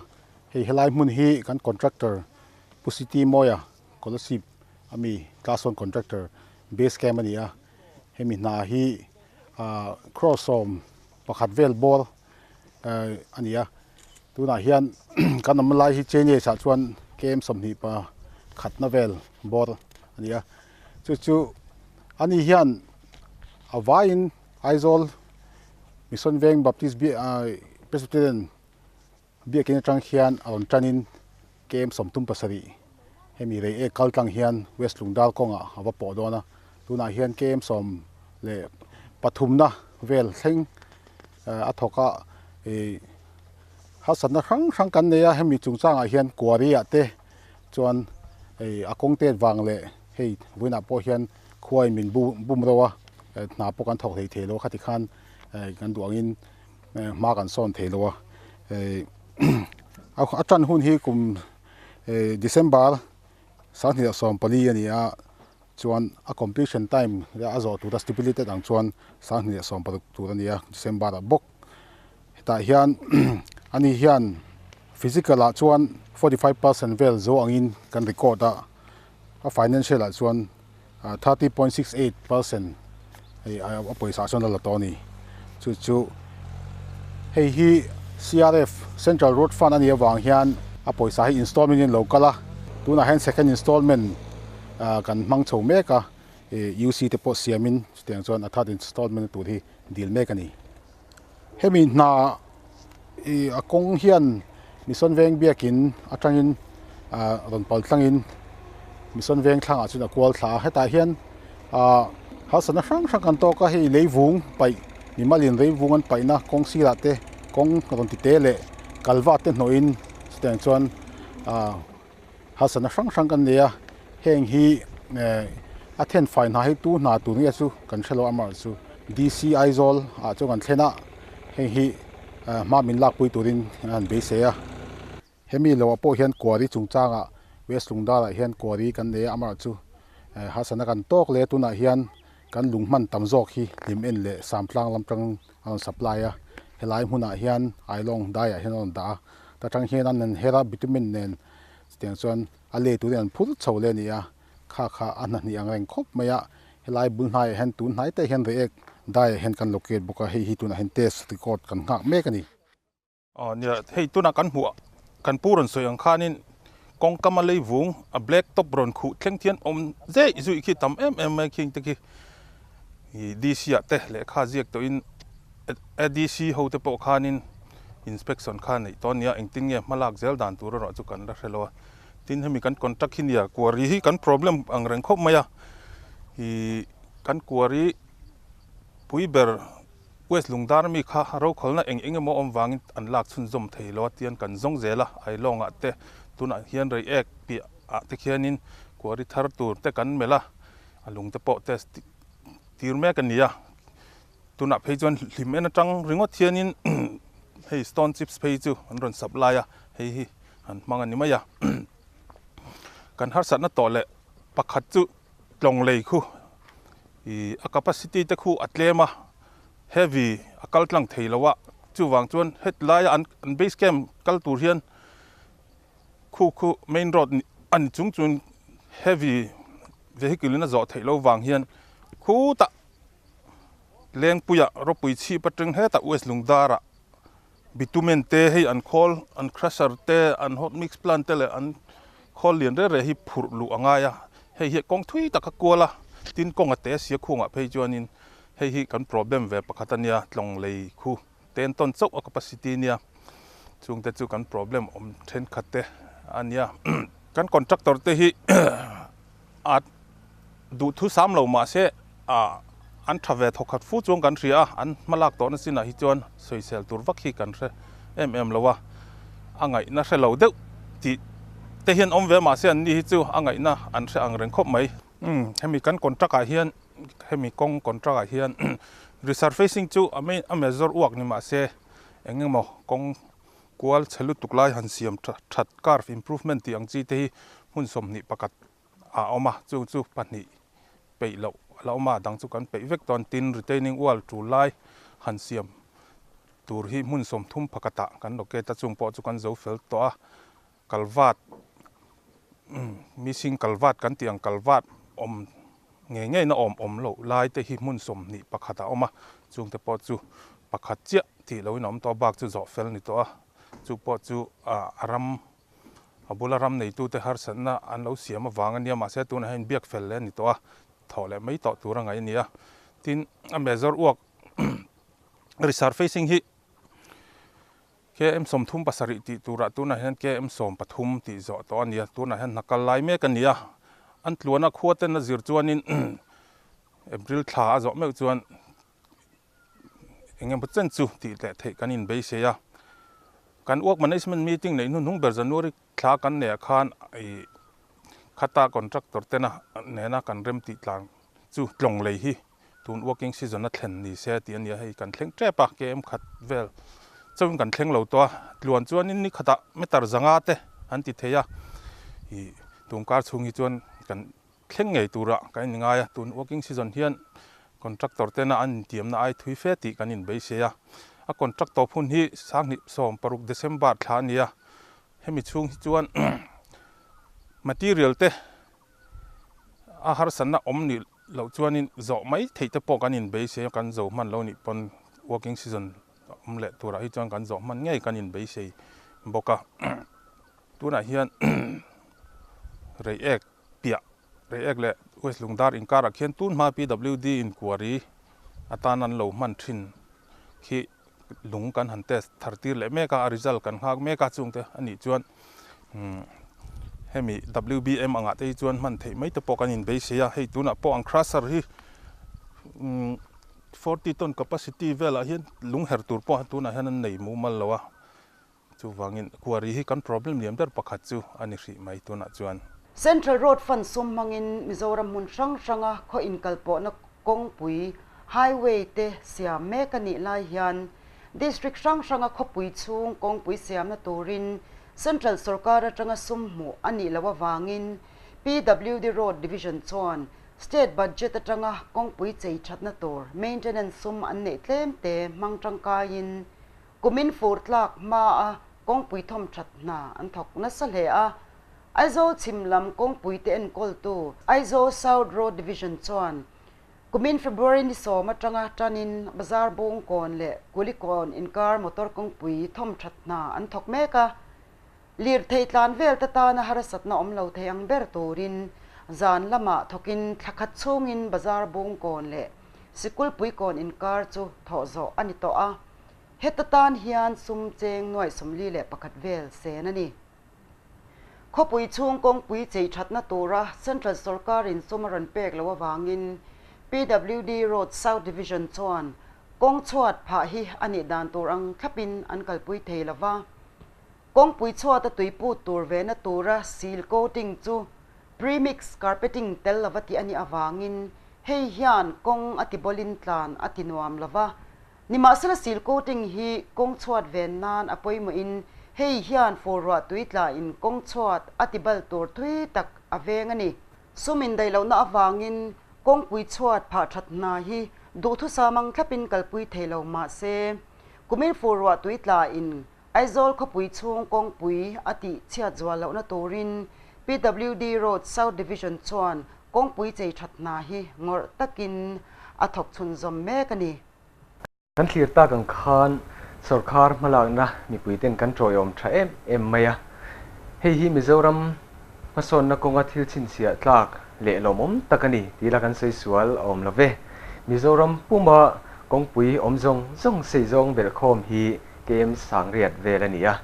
hei helai hmun hi kan contractor Pu City Mawia Kolasib ami class one contractor base camp a ni a, hemi hna hi crore 11 vel bawr a ni a, tunah hian kan awm lai hi chainage ah chuan KM 21 na vel bawr a ni a, chu chu ani hian a vaiin. Aizawl Mission Veng Baptist Presbyterian Biakin atang hian a rawn tanin KM 37 hemi rei ek kal tlang hian West Lungdar kawngah a va pawh dawn a, tunah hian KM 13 na vel thleng a thawk a, ih harsatna hrang hrang kan nei a, hemi chungchangah hian quarry ah te chuan hei a kawng tet vang leh hei vawiinah pawh hian khuai min bum reuh a, hna pawh kan thawk thei thei lo a khati khan kan duh angin hma kan sawn thei lo a, a tan hun hi kum December 2014 a ni a, chuan a completion time a zawh tura stipulated ang chuan 2016 tur a ni a, December ah bawk. Hetah hian ani hian physical ah chuan 45% vel zo angin kan record a, a financial ah chuan 30.68% hei a pawisa ah chuan a la tawh a ni. Chu chu hei hi CRF Central Road Fund a nih avang hian a pawisa hi installment in lo kal a, tunah hian second installment kan hmang chho mek a, UC te pawh siamin chutiang chuan a third installment tur hi dil mek a ni. Hemi hna ih a kawng hian Mission Veng biakin atangin ah rawn pal tlangin Mission Veng thlangah chuan a kual thla a, hetah hian ah harsatna hrang hrang kan tawk a, hei leivung paih mimalin leivung an paihna kawng sirah te kawng rawn ti te leh kalvat te hnawhin chutiang chuan ah harsatna hrang hrang kan nei a, heng hi eh a then fai hna hi tu hna tur nge chu kan hrelo amaherawh chu DC Aizawl ah chuan kan thlen a, heng hi eh hma min lakpui turin an han beisei a, hemi loah pawh hian quarry chungchangah West Lungdar ah hian quarry kan nei a amaherawh chu eh harsatna kan tawk leh tunah hian kan lung hman tam zawk hi hlim en leh Samtlang lam tang a rawn supply a, helai hmunah hian Ailawng daiah hian a rawn dah a, ta tang hian an han her a bitumen nen chutiang chuan a lei turin an phur chho leh a ni a, kha kha a hna hnih ang reng khawp mai a, helai bul hnaiah hian tun hnai te hian reiek daiah hian kan locate bawk a, hei hi tunah hian test record kan nghak mek a ni. Aw nia, hei tunah kan hmuh kan pu rawn sawi ang khanin kawngkam a lei vung a black top rawn khuh thleng thian awm zeh zuih khi tam em em mai khing te khi ih DC ah te lehkha ziak tawhin ADC ho te pawh khanin inspection kha neih tawh a nia engtin nge hma lak zel dan tur erawh chu kan la hre lo a, tin hemi kan contract hi nia quarry hi kan problem ang reng khawp mai a, ih kan quarry pui ber. West Lungdar mi kha rokhawlna eng eng emaw awm vangin an lak chhunzawm thei lo a tian kan zawng zel a, Ailawngah te tunah hian rei ek piah ah te khianin quarry thar tur te kan melh a, a lung te pawh test tir mek a ni a, tunah phei chuan hlim en atang ringawt hianin hei stone chips phei chu an rawn supply a, hei hi an hmang a ni mai a, kan harsatna tawh leh pakhat chu. Tlawng lei khu ih a capacity te khu a tlem a, heavy a kal tlang thei lo a, chuvang chuan hetilaia an an base camp kal tur hian khu khu main road a ni chung chuan heavy vehicle in a zawh theih loh vang hian khutah Lengpuia ropui chhip atang hetah West Lungdarah bitumen te hei an khawl an crusher te an hot mix plant te leh an khawl lian reh reh hi phurh luh a ngai a, hei hi kawng thui tak a kual a, tin kawng a te sia khungah phei chuanin hei hi kan problem ve pakhat a nia, tlawng lei khu ten tawn chauh a capacity nia, chungte chu kan problem awm thenkhat te a nia. Kan contractor te hi a duhthu sam lo mahse ah an tha ve thawkhat fu chuang kan hria a, an hmalak tawhna chinah hi chuan sawisel tur vak hi kan hre em em lo a, a ngaihna hre lo deuh tih te hian awm ve mahse an ni hi chu a ngaihna an hre ang reng khawp mai. Umm hemi kan contract ah hian hemi kawng contract ah hian resurfacing chu a main a major uak ni mahse eng emaw kawng kual chhe lutuk lai han siam that curve improvement tih ang chi te hi hmun 21 a awm a, chung chu pahnih peih loh a la awm a, dang chu kan peih vek dawn. Tin, retaining wall tul lai han siam tur hi hmun 30 pakhatah kan locate a, chung pawh chu kan zo fel tawh a, kalvat missing kalvat kan tih ang kalvat awm ngei ngei na awm awm loh lai te hi hmun 21 a awm a, chung te pawh chu pakhat chiah tih loin a awm tawh a, bak chu zawh fel ni tawh a, chu pawh chu a ram A bula ram neitute harsatna an lo siam avang a nia, mahse tunah hian biak fel leh a ni tawh a, thawh leh mai tawh tur a ngaih a ni a. Tin, a major uak Resurfacing hi KM 37 tih turah tunah hian KM 13 tih zawh tawh a ni a, tunah hian hna kal lai mek a ni a, an tluana khua ten a zir chuanin April thla a zawh meuh chuan eng emaw chen chu tih leh theih kan inbeisei a. Kan work management meeting neih hnuhnung ber January thla kan neih ah khan ih khata contractor tena nena kan rem tih tlang chu tlawng lei hi tun working season a thlen ni se tih a nia, hei kan thleng tep a, KM khat vel chauhin kan thleng lo tawh a, tluan chuanin ni khatah meter zanga te an ti thei a, ih tun kar chhung hi chuan kan thleng ngei turah kan inngai a, tun working season hian contractor tena an intiamna ai thui fe tih kan inbeisei a, a contract tawp hun hi sanghnih 16 December thla a ni a, hemi chhung hi chuan material te a harsatna awm nih loh chuanin zawh mai theih te pawh kan inbeisei a, kan zo hman lo nih pawn working season awm leh turah hi chuan kan zawh hman ngei kan inbeisei bawk a, tunah hian reiek piah reiek leh West Lungdar inkarah khian tun hma PWD inquiry atan an lo hman thin khi lung kan han test thar tir leh mek a, a result kan nghak mek a chungte a nih chuan hemi WBM angah te hi chuan hman theih mai te pawh kan inbeisei a, hei tunah pawh ang crusher hi 40 ton capacity velah hian lung her tur pawh tunah hian an nei mumal lo a, chuvangin quarry hi kan problem lian ber pakhat chu a ni hrih mai tunah chuan. Central Road Fund sum hmangin Mizoram hmun hrang hranga khaw inkalpawhna kawngpui, highway, te siam mek a nih lai hian District hrang hranga khawpui chhung kawngpui siamna turin Central sorkar atanga sum hmuh a nih loh avangin PWD Road Division chuan State budget atanga kawngpui chei thatna tur maintenance sum an neih tlem te hmang tangkaiin Kumin fur tlak hmaa kawngpui thawm that hna an thawk nasa hle a, Aizawl chhim lam kawngpui te enkawltu Aizawl South Road Division chuan kumin February ni 10 atanga tanin Bazar Bungkawn leh Kulikawn inkar motor kawngpui thawm that hna an thawk mek a, lirthei tlan vel te tana harsatna awm lo thei ang ber turin zan lamah thawkin thla khat chhungin Bazar Bungkawn leh Sikulpuikawn inkar chu thawh zawh a ni tawh a, heta tan hian sum cheng nuaih 41 vel sen a ni. Khawpui chhung kawngpui chei thatna tura Central sorkarin sum a rawn pek loh avangin PWD Road South Division chuan kawng chhuat phah hi a nih dan tur ang thlapin an kalpui thei lo va. Kawngpui chhuata tui put tur vena tura seal coating chu premix carpeting tel lova tih a nih avangin hei hian kawng a ti bawlin tlan a ti nuam lo va. Nimahsela seal coating hi kawng chhuat ven nan a pawimawhin hei hian fur ruah tui tlain kawng chhuat a ti bal tur thui tak a veng a ni. Sum indaih lohna avangin kawngpui chhuat phah that hna hi duhthusam ang thlapin kalpui thei lo mahse kumin fur ruah tui tlain Aizawl khawpui chhung kawngpui a tih chhiat zual lohna turin PWD Road South Division chuan kawngpui chei that hna hi ngawrh takin a thawk chhunzawm mek a ni. Kan thlir tak ang khan sawrkar hmalakna mipuiten kan tawiawm tha em em mai a, hei hi Mizoram hmasawnna kawnga thil chhinchhiah tlak leh lawmawm tak a ni tih la kan sawi sual a awm lo ve. Mizoram puma kawngpui awm zawng zawng sei zawng belhkhawm hi KM 8000 vel a ni a,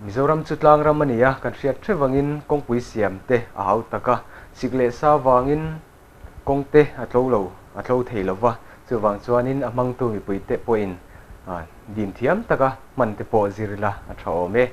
Mizoram chu tlang ram a ni a, kan hriat hrep vangin kawngpui siam te a hau tak a, sik leh sa vangin kawng te a tlo lo, a tlo thei lo va, chuvang chuanin a hmangtu mipui te pawhin dim thiam taka hman te pawh zir ila a tha awm e.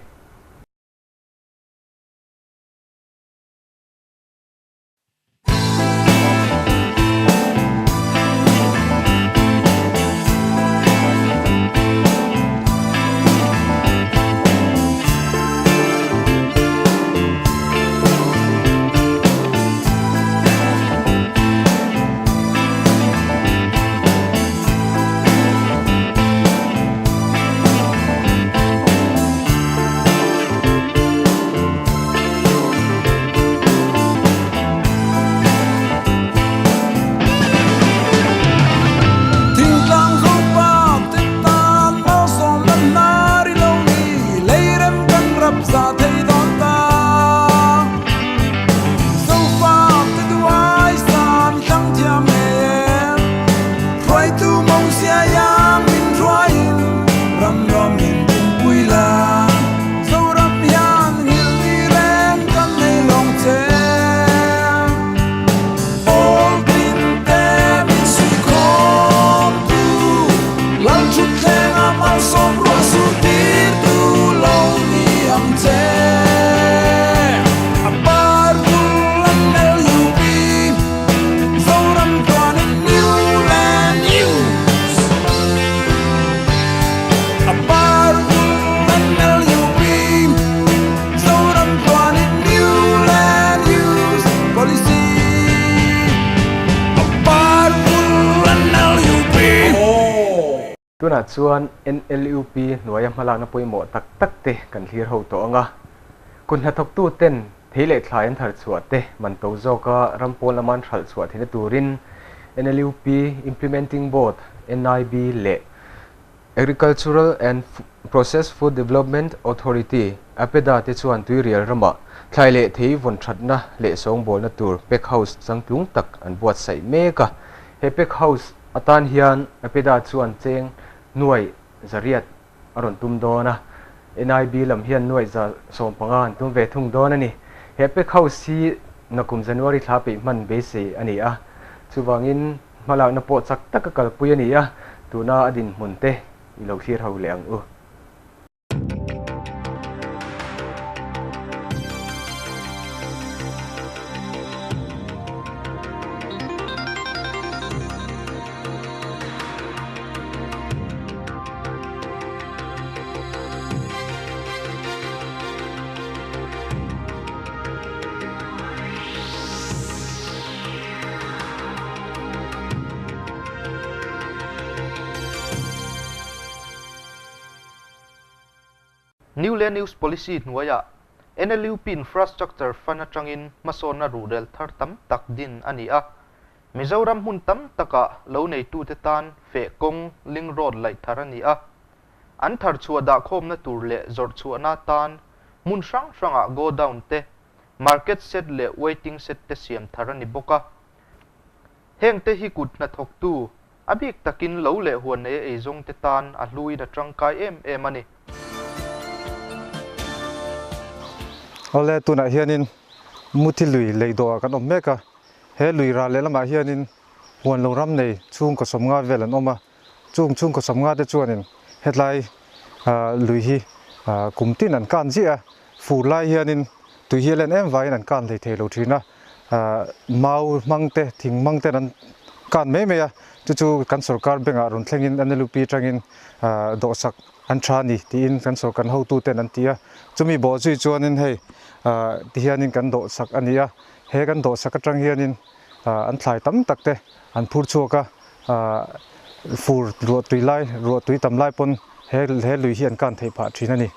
Tunah chuan NLUP hnuaia hmalakna pawimawh tak tak te kan thlir ho tawh ang a. Kut hnathawktu ten thei leh thlai an thar chhuah te man to zawka ram pawn lama an hralh chhuah theihna turin NLUP Implementing Board, NIB, leh Agricultural and Processed Food Development Authority, APEDA, te chuan tuirial ramah thlai leh thei vawn thatna leh sawngbawlna tur pack house changtlung tak an buatsaih mek a. He pack house atan hian APEDA chuan cheng nuai zariat a rawn tum dawn a, NIB lam hian nuai 150 an tum ve thung dawn a ni. He pack house hi nakum January thla peih hman beisei a ni a, chuvangin hmalakna pawh chak taka kalpui a ni a, tuna a dinhmun te i lo thlir ho leh ang u. New Land Use Policy hnuaiah NLUP Infrastructure Fund atangin hmasawnna ruhrel thar tam tak din a ni a. Mizoram hmun tam takah lo neitute tan feh kawng link road laih thar a ni a. An thar chhuah dahkhawmna tur leh zawrh chhuahna tan hmun hrang hrangah godown te, market shed leh waiting shed te siam thar a ni bawk a. Hengte hi kut hnathawktu, a bik takin lo leh huan nei eizawngte tan a hluin a tangkai em em a ni. Awle, tunah hianin Muthi lui lei dawhah kan awm mek a, he lui ral lehlamah hianin huan lo ram nei chhungkaw sawmnga vel an awm a, chung chhungkaw sawmnga te chuanin hetlai lui hi kum tin an kan ziah a, fur lai hianin tui hi a len em vangin an kan hlei thei lo thin a, mau hmang te thing hmang ten an kan mai mai a, chu chu kan sorkar bank ah rawn thlengin NLUP atangin dawhsak an tha a ni tiin kan sorkar hotu ten an ti a, chumi bawh zui chuanin hei tihianin kan dawhsak a ni a, he kan dawhsak atang hianin an thlai tam tak te an phur chhuak a, fur ruah tui lai ruah tui tam lai pawn he he lui hi an kan theih phah thin a ni.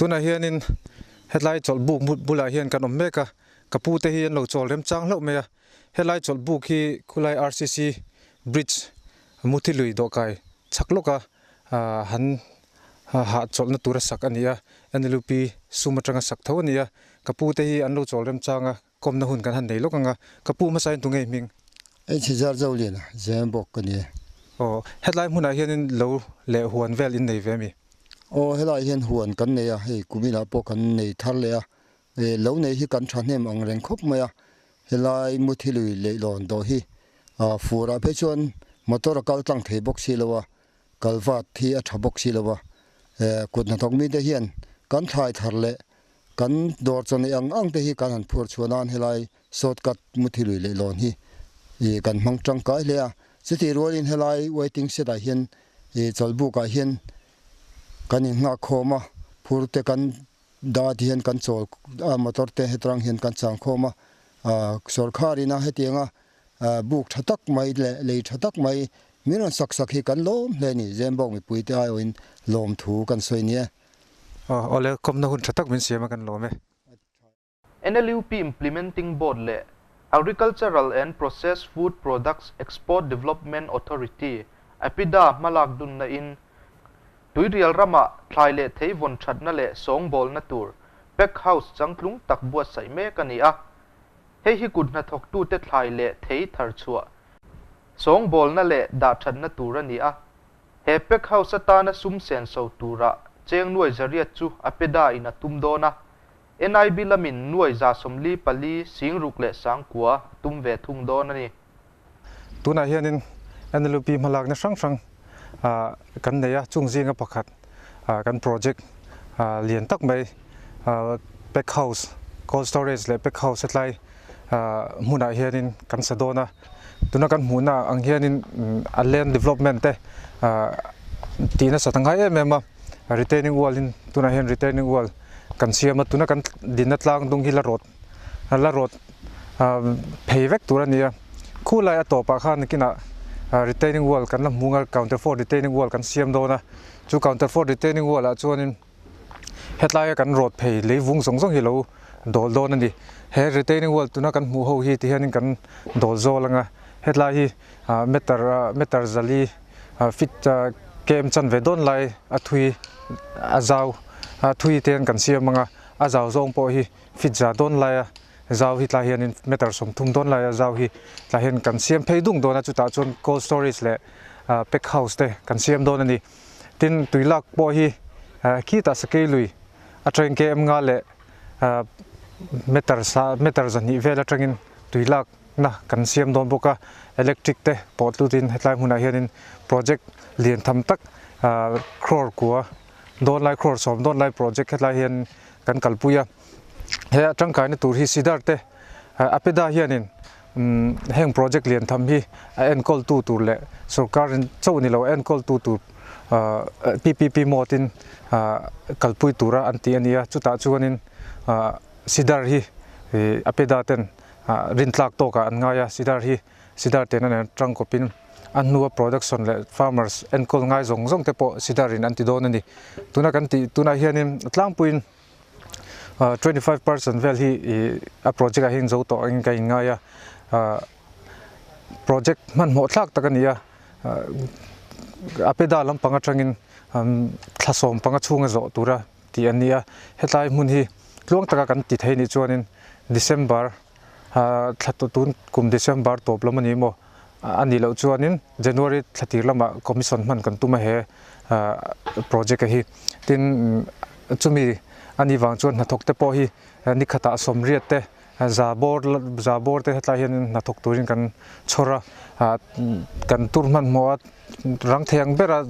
Tunah hianin hetlai chawlh buk bulah hian kan awm mek a, ka pu te hi an lo chawl remchang hlauh mai a, helai chawlh buk hi khulai RCC bridge Muthi lui dawhkai chhak lawka han hah chawlhna tura sak a ni a, NLUP sum atanga sak tho a ni a, ka pu te hi an lo chawl remchang a, kawmna hun kan han nei lawk ang a, ka pu hmasa in tunge i hming? Ei chhe zar zo lian a, zem bawk ka ni e. Aw, hetlai hmunah hianin lo leh huan vel in nei ve mi? Aw, helaiah hian huan kan nei a, hei kuminah pawh kan nei thar leh a, lo nei hi kan thahnem ang reng khawp mai a, helai Muthilui leihlawn dawh hi furah phei chuan motor a kal tlang thei bawk si lo a, kalvat hi a tha bawk si lo a, kut hnathawk mite hian kan thlai thar leh kan dawr chaw neih ang ang te hi kan han phur chhuah nan helai shortcut Muthilui leihlawn hi kan hmang tangkai hle a, chutih rualin helai waiting shed ah hian chawlhbuk ah hian kan innghak khawm a, phur te kan dah ti hian kan chawl a, motor te hetrang hian kan chang khawm a, sawrkhar ina hetianga buk tha tak mai leh lei tha tak mai min rawn sak sak hi kan lawm hle a ni, Zembawk mipui te aiawhin lawmthu kan sawi nia. Awle, kawmna hun tha tak min siam a kan lawm e. NLUP Implementing Board leh Agricultural and Processed Food Products Export Development Authority, APEDA, hmalak dunna in Tuirial ramah thlai leh thei vawn thatna leh sawngbawlna tur pack house changtlung tak buatsaih mek a ni a. Hei hi kut hnathawktute thlai leh thei thar chhuah, sawngbawlna leh dah thatna tur a ni a. He pack house atana sum senso turah cheng nuai zariat chu APEDA in a tum dawn a. NIB lamin nuai 144 singruk leh sangkua a tum ve thung dawn a ni. Tunah hianin NLUP hmalakna hrang hrang kan nei a, chung zinga pakhat kan project lian tak mai pack house, cold storage leh pack house hetlai hmunah hianin kan sa dawn a. Tuna kan hmuhna ang hianin a land development te tih nasat a ngai em em a, retaining wall in tunah hian retaining wall kan siam a, tuna kan dinna tlang dung hi la rawt la rawt phei vek tur a ni a, khulai a tawpah khan nakinah retaining wall kan la hmu ang a, counter fort retaining wall kan siam dawn a, chu counter fort retaining wall ah chuanin Hetlaia kan rawt phei lei vung zawng zawng hi lo dawl dawn a ni. He retaining wall tuna kan hmuh ho hi tihianin kan dawl zawl ang a, hetlai hi meter meter zali feet kem chan ve dawn lai a thui a zau a thui te hian kan siam ang a, a zau zawng pawh hi feet za dawn lai a zau hi tlai hianin meter 30 dawn lai a zau hi tlai hian kan siam phei dung dawn a, chutah chuan cold storage leh pack house te kan siam dawn a ni. Tin, tui lak pawh hi khitah sakei lui atangin KM nga leh meter sa meter zahnih vel atangin tui lakna kan siam dawn bawk a, electric te pawh tlutin hetlai hmunah hianin project lian tham tak crore kua dawn lai crore 10 dawn lai project hetlai hian kan kalpui a, he a tangkaina tur hi sidar te apeda hianin Heng project lian tham hi a enkawltu tur leh sorkar chauh ni lo enkawltu tur PPP mode in kalpui tura an ti a ni a, chutah chuanin Sidar hi APEDA ten rintlak tawkah an ngai a, Sidar hi Sidar tena nen tangkawpin a hnua production leh farmers enkawl ngai zawng zawng te pawh Sidar in an ti dawn a ni. Tuna kan tih tunah hianin tlangpuiin 25% vel hi a project ah hian zo tawh angin ka inngai a, project hmanhmawh thlak tak a ni a, a peda lampang atangin thla 15 chhunga zawh tura tih an ni a, hetlai hmun hi tluang taka kan ti thei nih chuanin December thla tun kum December tawp lam a ni maw a nih loh chuanin January thla tir lamah commission hman kan tum a he project a hi tin chumi a nih vang chuan hnathawk te pawh hi ni khatah 80 te za bawr za bawr te hetlai hian hnathawk turin kan chhawr a kan tur hmanhmawh a rang thei ang bera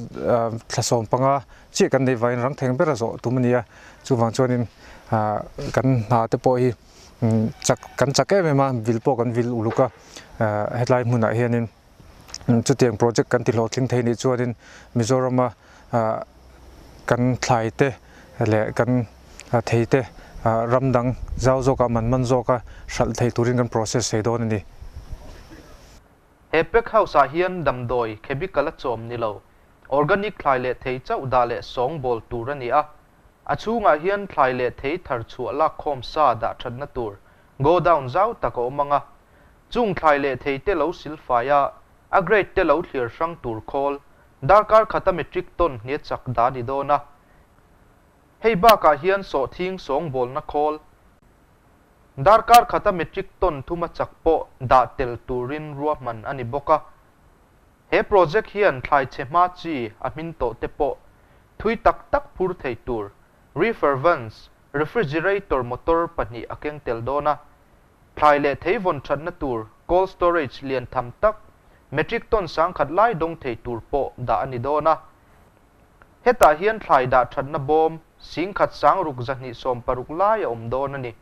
thla 15 chiah kan neih vangin rang thei ang bera zawh tum a ni a chuvang chuanin kan hna te pawh hi chak kan chak em em a vil pawh kan vil uluk a hetlai hmunah hianin chutiang project kan ti hlawhtling thei nih chuanin Mizorama kan thlai te leh kan thei te ram dang zau zawkah man man zawka hralh thei turin kan process thei dawn a ni. He pack house ah hian damdawi chemical a chawm ni lo, organic thlai leh thei chauh dah leh sawngbawl tur a ni a. A chhungah hian thlai leh thei thar chhuah lakkhawm sa dah thatna tur godown zau tak a awm ang a. Chung thlai leh thei te lo silfai a, a grade te lo thlir hrang tur khawl, darkar khata metric ton hne chak dah ni dawn a. Hei bakah hian sawhthing sawngbawlna khawl, darkar khata metric ton thuma chak pawh dah tel turin ruahman a ni bawk a. He project hian thlai chhe hma chi a hmin tawh te pawh thui tak tak phur thei tur reefer vans, refrigerator motor pahnih a keng tel dawn a. Thlai leh thei vawn thatna tur cold storage lian tham tak metric ton 10,000 lai dawng thei tur pawh dah a ni dawn a. Hetah hian thlai dah thatna bawm 10,626 lai a awm dawn a ni.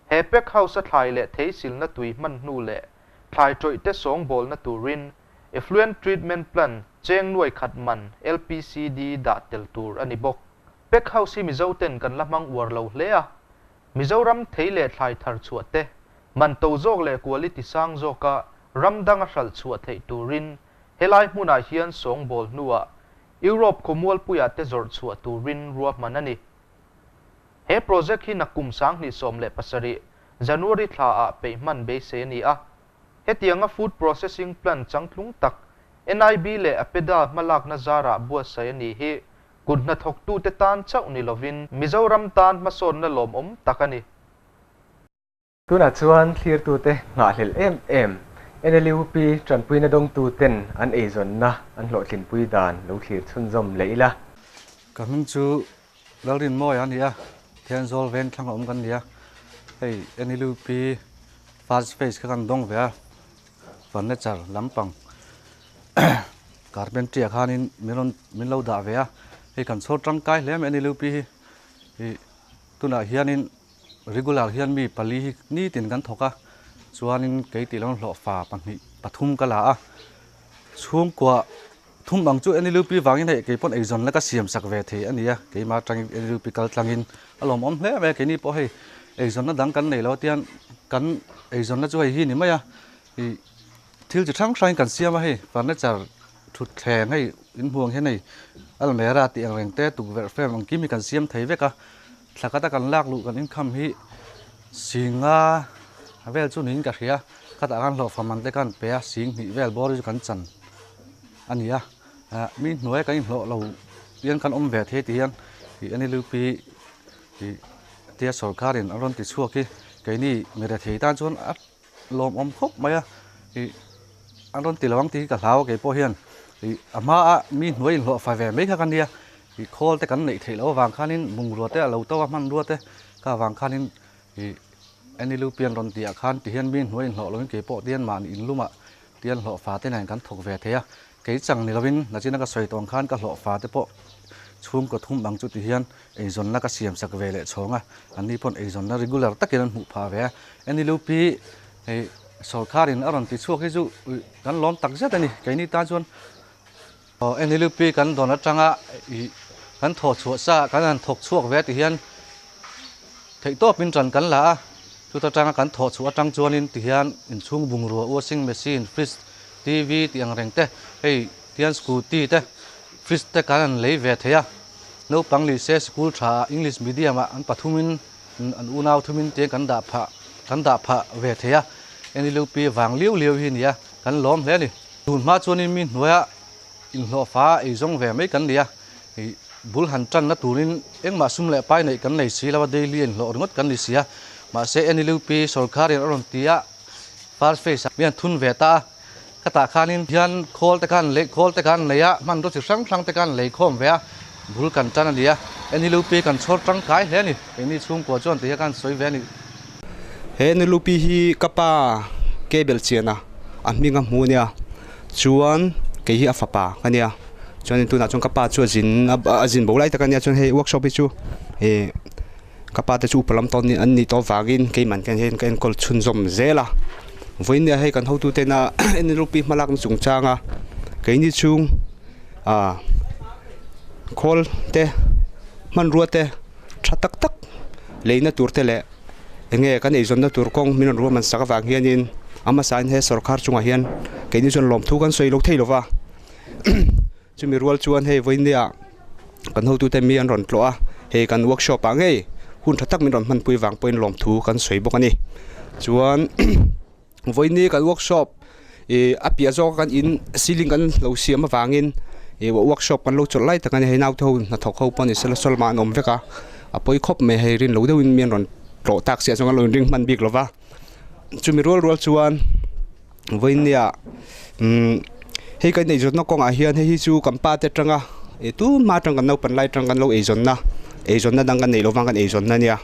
He pack house a thlai leh thei silna tui hman hnu leh thlai tawih te sawngbawlna turin effluent treatment plant cheng nuai khat man LPCD dah tel tur a ni bawk. Pack house hi Mizo ten kan la hmang uar lo hle a, Mizoram thei leh thlai thar chhuah te, man to zawk leh quality sang zawka ram danga hralh chhuah theih turin helai hmunah hian sawngbawl hnuah Europe khawmualpuiah te zawrh chhuah turin ruahman a ni. He project hi nakum 2017 January thla ah peih hman beisei a ni a. Hetianga food processing plant changtlung tak NIB leh APEDA hmalakna zarah buatsaih a ni hi kut hnathawktute tan chauh ni lovin Mizoram tan hmasawnna lawmawm tak a ni. Tunah chuan thlirtute nghahhlelh em em NLUP tanpuina dawngtu ten an eizawnna an hlawhtlinpui dan lo thlir chhunzawm leh ila. Ka hming chu Lalrinmawia a ni a, Thenzawl veng thlang a awm kan ni a, hei NLUP first phase kha kan dawng ve a, furniture lampang carpentry ah khanin min rawn min lo dah ve a, hei kan chhawr tangkai hle mai NLUP hi, ih tunah hianin regular hian mi pali hi nitin kan thawk a, chuanin kei tih lam hlawhfa pahnih. pathum ka la a chhungkua thum ang chu NLUP vangin hei keipawn eizawn la ka siam sak ve thei a ni a keimah atangin NLUP kal tlangin a lawmawm hle mai a keini pawh hei eizawnna dang kan nei lo a tian kan eizawnna chu hei hi ni mai a ih thil chi hrang hrangin kan siam a hei furniture thutthleng hei inhmuh ang hian hei almera tih ang reng te tukverh frame ang kim hi kan siam thei vek a thla khat a kan lak luh kan income hi singa vel chu niin ka hria khatah khan hlawhfa man te khan pe a sing hnih vel bawr hi chu kan chan a ni a ah mi hnuai kan inhlawh lo hian kan awm ve thei tih hian ih NLUP ih tia sawrkarin a rawn ti chhuak hi keini mi rethei tan chuan a lawmawm khawp mai a ih an rawn ti lo ang tih hi ka hlau a keipawh hian ih a hma a mi hnuai inhlawh fai ve mai kha ka nia ih khawl te kan neih theih loh avang khanin bungrua te a lo to a hmanrua te kha avang khanin ih NLUP an rawn tih ah khan ti hian mi hnuai inhlawh loin keipawh te hian mahni inlumah tian hlawhfa te nen kan thawk ve thei a kei chang ni lovin nachina ka sawi tawng khan ka hlawhfa te pawh chhungkaw thum ang chu ti hian eizawnna ka siam sak ve leh chhawng a, anni pawn eizawnna regular takin an hmuh phah ve a. NLUP hei sawrkharin a rawn ti chhuak hi chu kan lawm tak zet a ni. Keini tan chuan NLUP kan dawn atanga ih kan thawh chhuah sa kan han thawk chhuak ve ti hian theihtawpin ṭan kan la a, chuta tanga kan thawh chhuah atang chuanin ti hian inchhung bungrua washing machine, fridge, TV tih ang reng te hei tian scooty te fridge te kan han lei ve thei a. Naupang lih se school tha ah English medium ah an pathumin an unau thumin te kan dah phah kan dah phah ve thei a, NLUP vang liau liau hi nia kan lawm hle a ni. Tun hma chuanin mi hnuaia inhlawhfa eizawng ve mai kan ni a, ih bul han tanna turin engmah sum leh pai neih kan nei si lo a, daily a inhlawh ringawt kan ni si a, mahse NLUP sorkarin a rawn ti a, first phase ah mi an thun ve ta a. Ka tah khanin hian khawl te khan lei khawl te khan lei a, hmanraw chi hrang hrang te khan lei khawm ve a, bul kan tan a ni a, NLUP kan chhawr tangkai hle a ni, keini chhungkua chuan tih hi khan sawi ve a ni. He NLUP hi ka pa cable chian a, a hming a hmu a nia, chuan kei hi a fapa ka nia, chuanin tunah chuan ka pa chu a zin a zin bo lai tak a nia, chuan hei workshop hi chu ih Ka pa te chu upa lam tawn an nih tawh avangin keimah hian hei ka enkawl chhunzawm zel a, vawiin hei kan hotu tena NLUP hmalakna chungchanga keini chhung ah khawl te hmanrua te tha tak tak leina tur te leh enge kan eizawnna tur kawng min rawn ruahman sak avang hianin a hmasain he sawrkar chungah hian keini chuan lawmthu kan sawi lo thei lo va. Chumi rual chuan hei vawinia kan hotute mi an rawn tlawh a, hei kan workshop ah ngei hun tha tak min rawn hmanpui vang pawhin lawmthu kan sawi bawk a ni. Chuan vawiini kan workshop ih a piah zawk a kan in ceiling kan lo siam avangin ih workshop kan lo chawlh lai tak a ni. Hei naute ho hnathawk ho pawh ni sela saw lamah an awm vek a, a pawi khawp mai hei rin lo deuhin mi an rawn tlawh tak siah chuan kan lo inring hman bik lo va. Chumi rual rual chuan vawinia umm hei kan eizawnna kawngah hian hei hi chu kan pa te atanga ih tun hma atang kan naupan lai atang kan lo eizawnna eizawnna dang kan neih lovang kan eizawnna ania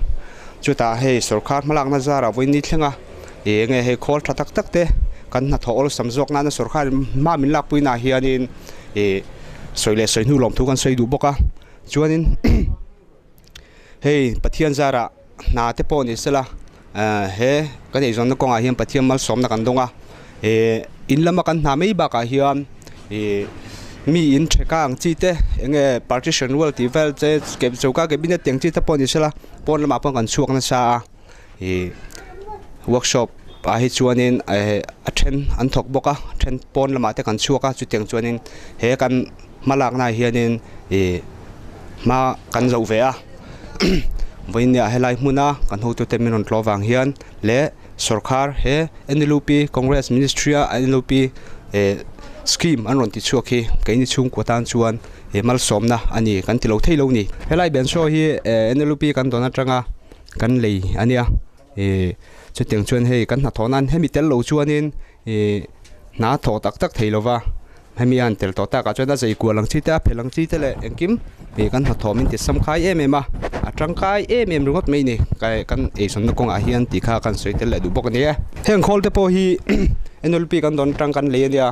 chutah hei sawrkar hmalakna zarah vawiin thlenga ih enge hei khawl tha tak tak te kan hnathawh awlsam zawk nana sawrkar hma min lakpui naah hianin ih sawi leh sawi hnu lawmthu kan sawi duh bawk a chuanin. Hei Pathian zarah hna te pawh ni sela he kan eizawnna kawngah hian Pathian malsawmna kan dawng a ih in lama kan hna mai bakah hian ih mi in theka ang chi te eng nge partition wall tih vel te choka cabinet tih ang chi te pawh ni sela pawn lamah pawh kan chhuak nasa a ih workshop ah hi chuanin a then an thawk bawk a then pawn lamah te kan chhuak a chutiang chuanin he kan. Hmalaknaah hianin ih hma kan zoh ve a vawinia helai hmuna kan hotute min rawn tlawh vang hian leh sawrkhar he NLUP Congress Ministry a NLUP eh scheme an rawn ti chhuak hi keini chhungkua tan chuan ih malsawmna a ni kan ti lo thei lo ni. Helai bensaw hi eh NLUP kan dawn atanga kan lei a nia ih chutiang chuan hei kan hnathawh nan hemi tel lo chuanin ih hna thawh tak tak thei lova. Hemi a han tel tawh takah chuan a zei kual ang chi te a phelh ang chi te leh engkim ih kan hnathawh min ti samkhai em em a a tangkai em em ringawt mai a ni kan eizawnna kawngah hian tih kha kan sawi tel leh duh bawk a ni e. Heng khawl te pawh hi NLP kan dawn atang kan lei a nia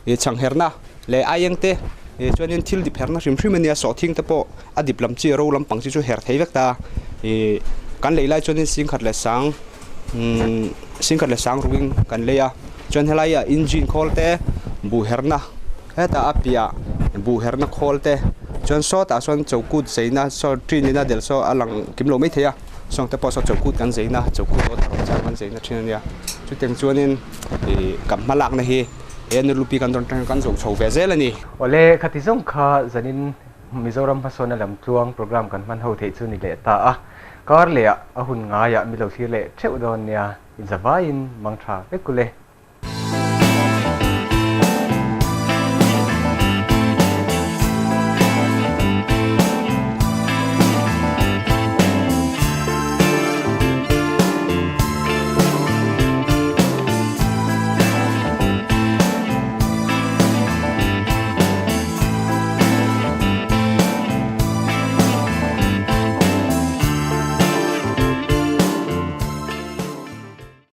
ih chhangherna leh aieng te ih chuanin thil dip herna hrim hrim a nia sawhthing te pawh a dip lam chi a ro lampang chi chu her thei vek ta ih kan lei lai chuanin singkhat leh sang umm singkhat leh sang rukin kan lei a. Chuan helai ah engine khawl te buh herna hetah a piah buh herna khawl te chuan sawtah sawn chokut zeina saw ṭin ina del saw a lang kim lo maithei a sawng te pawh saw chokut kan zeina chokut aw thar awm chang kan zeina ṭhin a nia chutiang chuanin ih kan hma lakna hi he nulupi kan rawn ṭang kan zo chho ve zel a ni. Awle khati zawng kha zanin Mizoram hmasawnna lamtluang program kan hman ho theih chu ni leh ta a, kar leh ah a hun ngaiah mi lo thlir leh theuh dawn nia, inzavaiin mang tha vek u le.